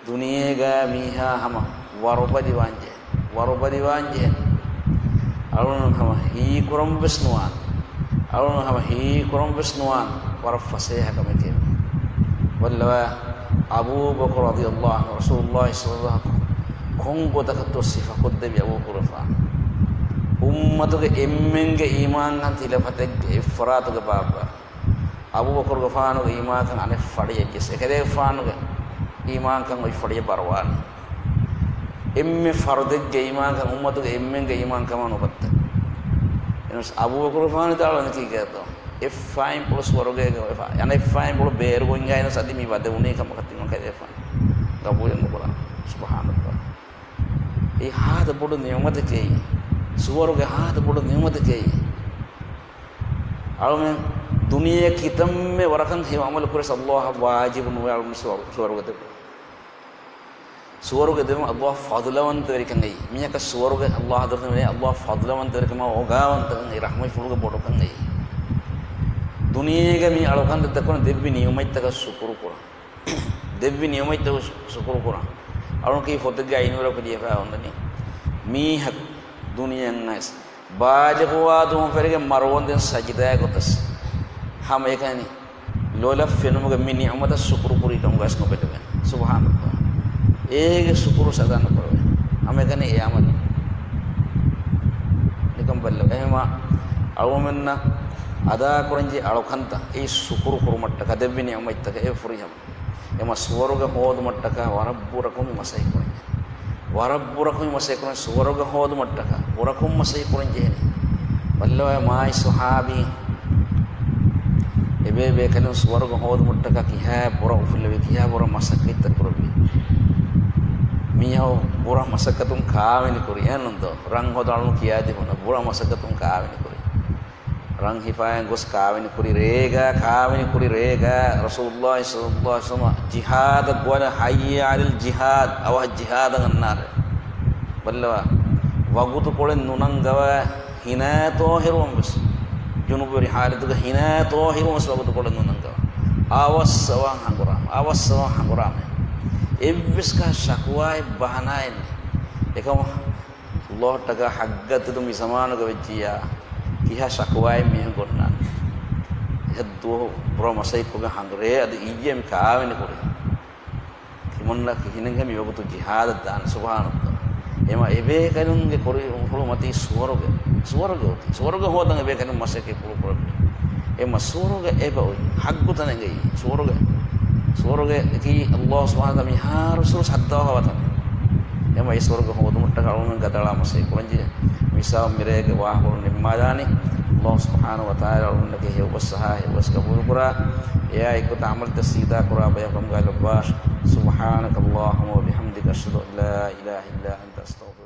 ދުނިޔޭގަ މީހާ ހަމަ ވަރުބަލިވާންޖެހޭ. ވަރުބަލިވާންޖެހޭ. އަޅުން ހަމަ ހީކުރަން ވެސް ނުވާން. އަޅުން ހަމަ ހީކުރަން ވެސް ނުވާން. ވަރަށް ފަސޭހަ ކަމެކޭ. ވައްލަވާ އަބޫބަކުރު ރަޟިޔަﷲ ޢަންހު، ރަސޫލުﷲ ޞައްލަﷲ ޢަލައިހި ވަސައްލަމަ ކޮން ގޮތަކަށްތޯ ސިފަކޮށްދެއްވި އަބޫބަކުރުގެފާނު. އުއްމަތުގެ އެންމެންގެ އީމާންކަން ތިލަފަތެއްގެ އެއްފަރާތުގެ ބާއްވާ. އަބޫބަކުރުގެފާނުގެ އީމާންކަން އަނެއް ފަޅިއަށް ޖެއްސި. އެކަލޭގެފާނުގެ އީމާންކަން އޮތް ފަޅިއަށް ބަރުވާނެ. އެންމެ ފަރުދެއްގެ އީމާންކަން އުއްމަތުގެ އެންމެންގެ އީމާންކަމާ ނުބައްތަ. އެނަސް އަބޫބަކުރުގެފާނު ތާޅަން ކީކޭތޯ؟ އެއްފައިން ޕުޅު ސުވަރުގޭގަ އަނެއްފައިން ޕުޅު ބޭރުގޮތްގައި ނަސް އަދި މި ވަދެވުނީ ކަމަކަށް ތިމަން ކަލޭފާނު ގަބޫލެއް ނުކުރާ. ސުބްޙާނަﷲ. އެ ހާދަ ބޮޑު ނިޢުމަތެކޭ. ސުވަރުގެ ހާދަ ބޮޑު ނިޢުމަތެކޭ. އަޅުމެން ދުނިޔެ ކިތަންމެ ވަރަކަށް ހެޔޮ ޢަމަލު ކުރެސް ﷲ އަށް ވާޖިބު ނުވެ އަޅުމެން ސުވަރު-، ސުވަރުގެ ދެބު. ސުވަރުގެ ދެމު ﷲ ފަޟުލަވަންތަވެރިކަން އެއީ. މީހަކަށް ސުވަރުގެ ﷲ ޙަޟްރަތުން ވެ ﷲ ފަޟުލަވަންތަވެރިކަމާ އޯގާވަންތަކަން އެ ރަޙްމަތްފުޅުގެ ބޮޑުކަން އެއީ. ދުނިޔޭގަ މި އަޅުކަންތައް ދައްކަން ދެއްވި ނިޢުމަތްތަކަށް ޝުކުރު ކުރަން. ދެއްވި ނިޢުމަތްތަކަށް ޝު-، ޝުކުރު ކުރަން. އަޅުން ކީ ފޮތެއްގެ އައިނުވެރަކު ލިޔެފަ އޮންނަނީ. މީހަކު ދުނިޔެއަށް އައިސް، ބާލިޣުވާ ދުވަހުން ފެށިގެން މަރުވަންދެން ސަޖިދާއަށް ގޮތަސް، ހަމައެކަނި ލޮލަށް ފެނުމުގެ މި ނިޢުމަތަށް ޝުކުރު ކުރި ކަމުގައިސް ނުބެލެވޭނެ. ސުބްޙާނަﷲ. އޭގެ ޝުކުރު ސަދާ ނުކުރެވޭނެ. ހަމައެކަނި އެ ޢަމަލު ނިކަން ބައްލަވާ. އެހެންވީމާ އަޅުގަނޑުމެންނަށް އަދާކުރަންޖެހޭ އަޅުކަންތައް އެއީ ޝުކުރު ކުރުމަށްޓަކާ، ދެއްވި ނިޢުމަތްތަކަށް އެ ފުރިހަމަ. އެމަ ސުވަރުގެ ހޯދުމަށްޓަކާ ވަރަށް ބުރަކޮށް މަސައްކަތް ކުރަންޖެހޭ. ވަރަށް ބުރަކޮށް މަސައްކަތް ކުރަން ސުވަރުގެ ހޯދުމަށްޓަކާ ބުރަކޮށް މަސައްކަތް ކުރަން ޖެހޭނެ. ބައްލަވާ މާތް ޞަޙާބީން އެބޭބޭކަލުން ސުވަރުގެ ހޯދުމަށްޓަކާ ކިހާ ބުރަ އުފުއްލެވި، ކިހާ ބުރަ މަސައްކަތްތައް ކުރެއްވި. މީހަކު ބުރަ މަސައްކަތުން ކާވެނި ކުރި އެހެންނުންތޯ؟ ރަން ހޯދާ އަޅުން ކިޔާދިނުން ބުރަ މަސައްކަތުން ކާވެނި ކުރި. ރަން ހިފާއިން ގޮސް ކާވެނި ކުރި ރޭގަ، ކާވެނި ކުރި ރޭގަ ރަސޫލުﷲ ޞައްލަﷲ ޢަލައިހި ވަސައްލަމަ ޖިހާދަށް ގޮވާލާ، ޙައްޔަ ޢަލަލް ޖިހާދް، އަވަހަށް ޖިހާދަށް އަންނާށޭ. ބައްލަވާ، ވަގުތުކޮޅެއް ނުނަންގަވާ ހިނާތޯ ހިރުވަން ވެސް، ޖުނުބުވެރި ޙާލަތުގަ ހިނާތޯ ހިރުވަން ވެސް ވަގުތުކޮޅެއް ނުނަންގަވާ. އަވަސް އަވަހަށް ހަނގުރާމަ، އަވަސް އަވަހަށް ހަނގުރާމަ. އެއްވެސް ކަހަލަ ޝަކުވާއެއް ބަހަނާއެއް ނެތް. އެކަމަށް ﷲ އަށްޓަކާ ޙައްޤަށް ތެދު މި ޒަމާނުގަ ވެއްޖިއްޔާ، ކިހާ ޝަކުވާއެއް މީހުން ގޮންނާނެ؟ އެ ދުވަހު ބުރަ މަސައްކަތް ކޮށްގެން ހަނގުރޭ އަދި އިއްޔެ މި ކާވެނި ކުރީ. ކިމަންނަ ކިހިނެއްހޭ މި ވަގުތު ޖިހާދަށް ދާން؟ ސުބްޙާނަﷲ. އެމަ އެބޭކަލުންގެ ކުރި ހުޅުމަތީ ސުވަރުގެ، ސުވަރުގެ އޮތީ. ސުވަރުގެ ހޯދަން އެބޭކަލުން މަސައްކަތް ކުރު ކުރައްވި. އެމަ ސުވަރުގެ އެބައޮތް ޙައްޤު ތަނެއްގައި. ސުވަރުގެ، ސުވަރުގެއަކީ ﷲ ސުބްޙާނަހޫ ވަތަޢާލާ މިހާރު ސުވަރު ސައްދަވާފަ ވަތަން. އެމަ އެ ސުވަރުގެ ހޯދުމަށްޓަކާ އަޅުގަނޑުމެން ގަދައަޅާ މަސައްކަތް ކުރަންޖެހޭ. މިސާލު މިރޭގެ ވާހަކަ ނިންމާލާނީ. ﷲ ސުބްޙާނަހޫ ވަތަޢާލާ އަޅުގަނޑުމެންނަކީ ހެޔޮބަސް އަހާ، ހެޔޮބަސް ޤަބޫލުކުރާ، އެއާ އެއްގޮތަށް ޢަމަލުތައް ސީދާ ކުރާ ބަޔަކު ކަމުގައި ލައްވާށި. سبحانك اللهم وبحمدك، أشهد أن لا إله إلا أنت، أستغفرك.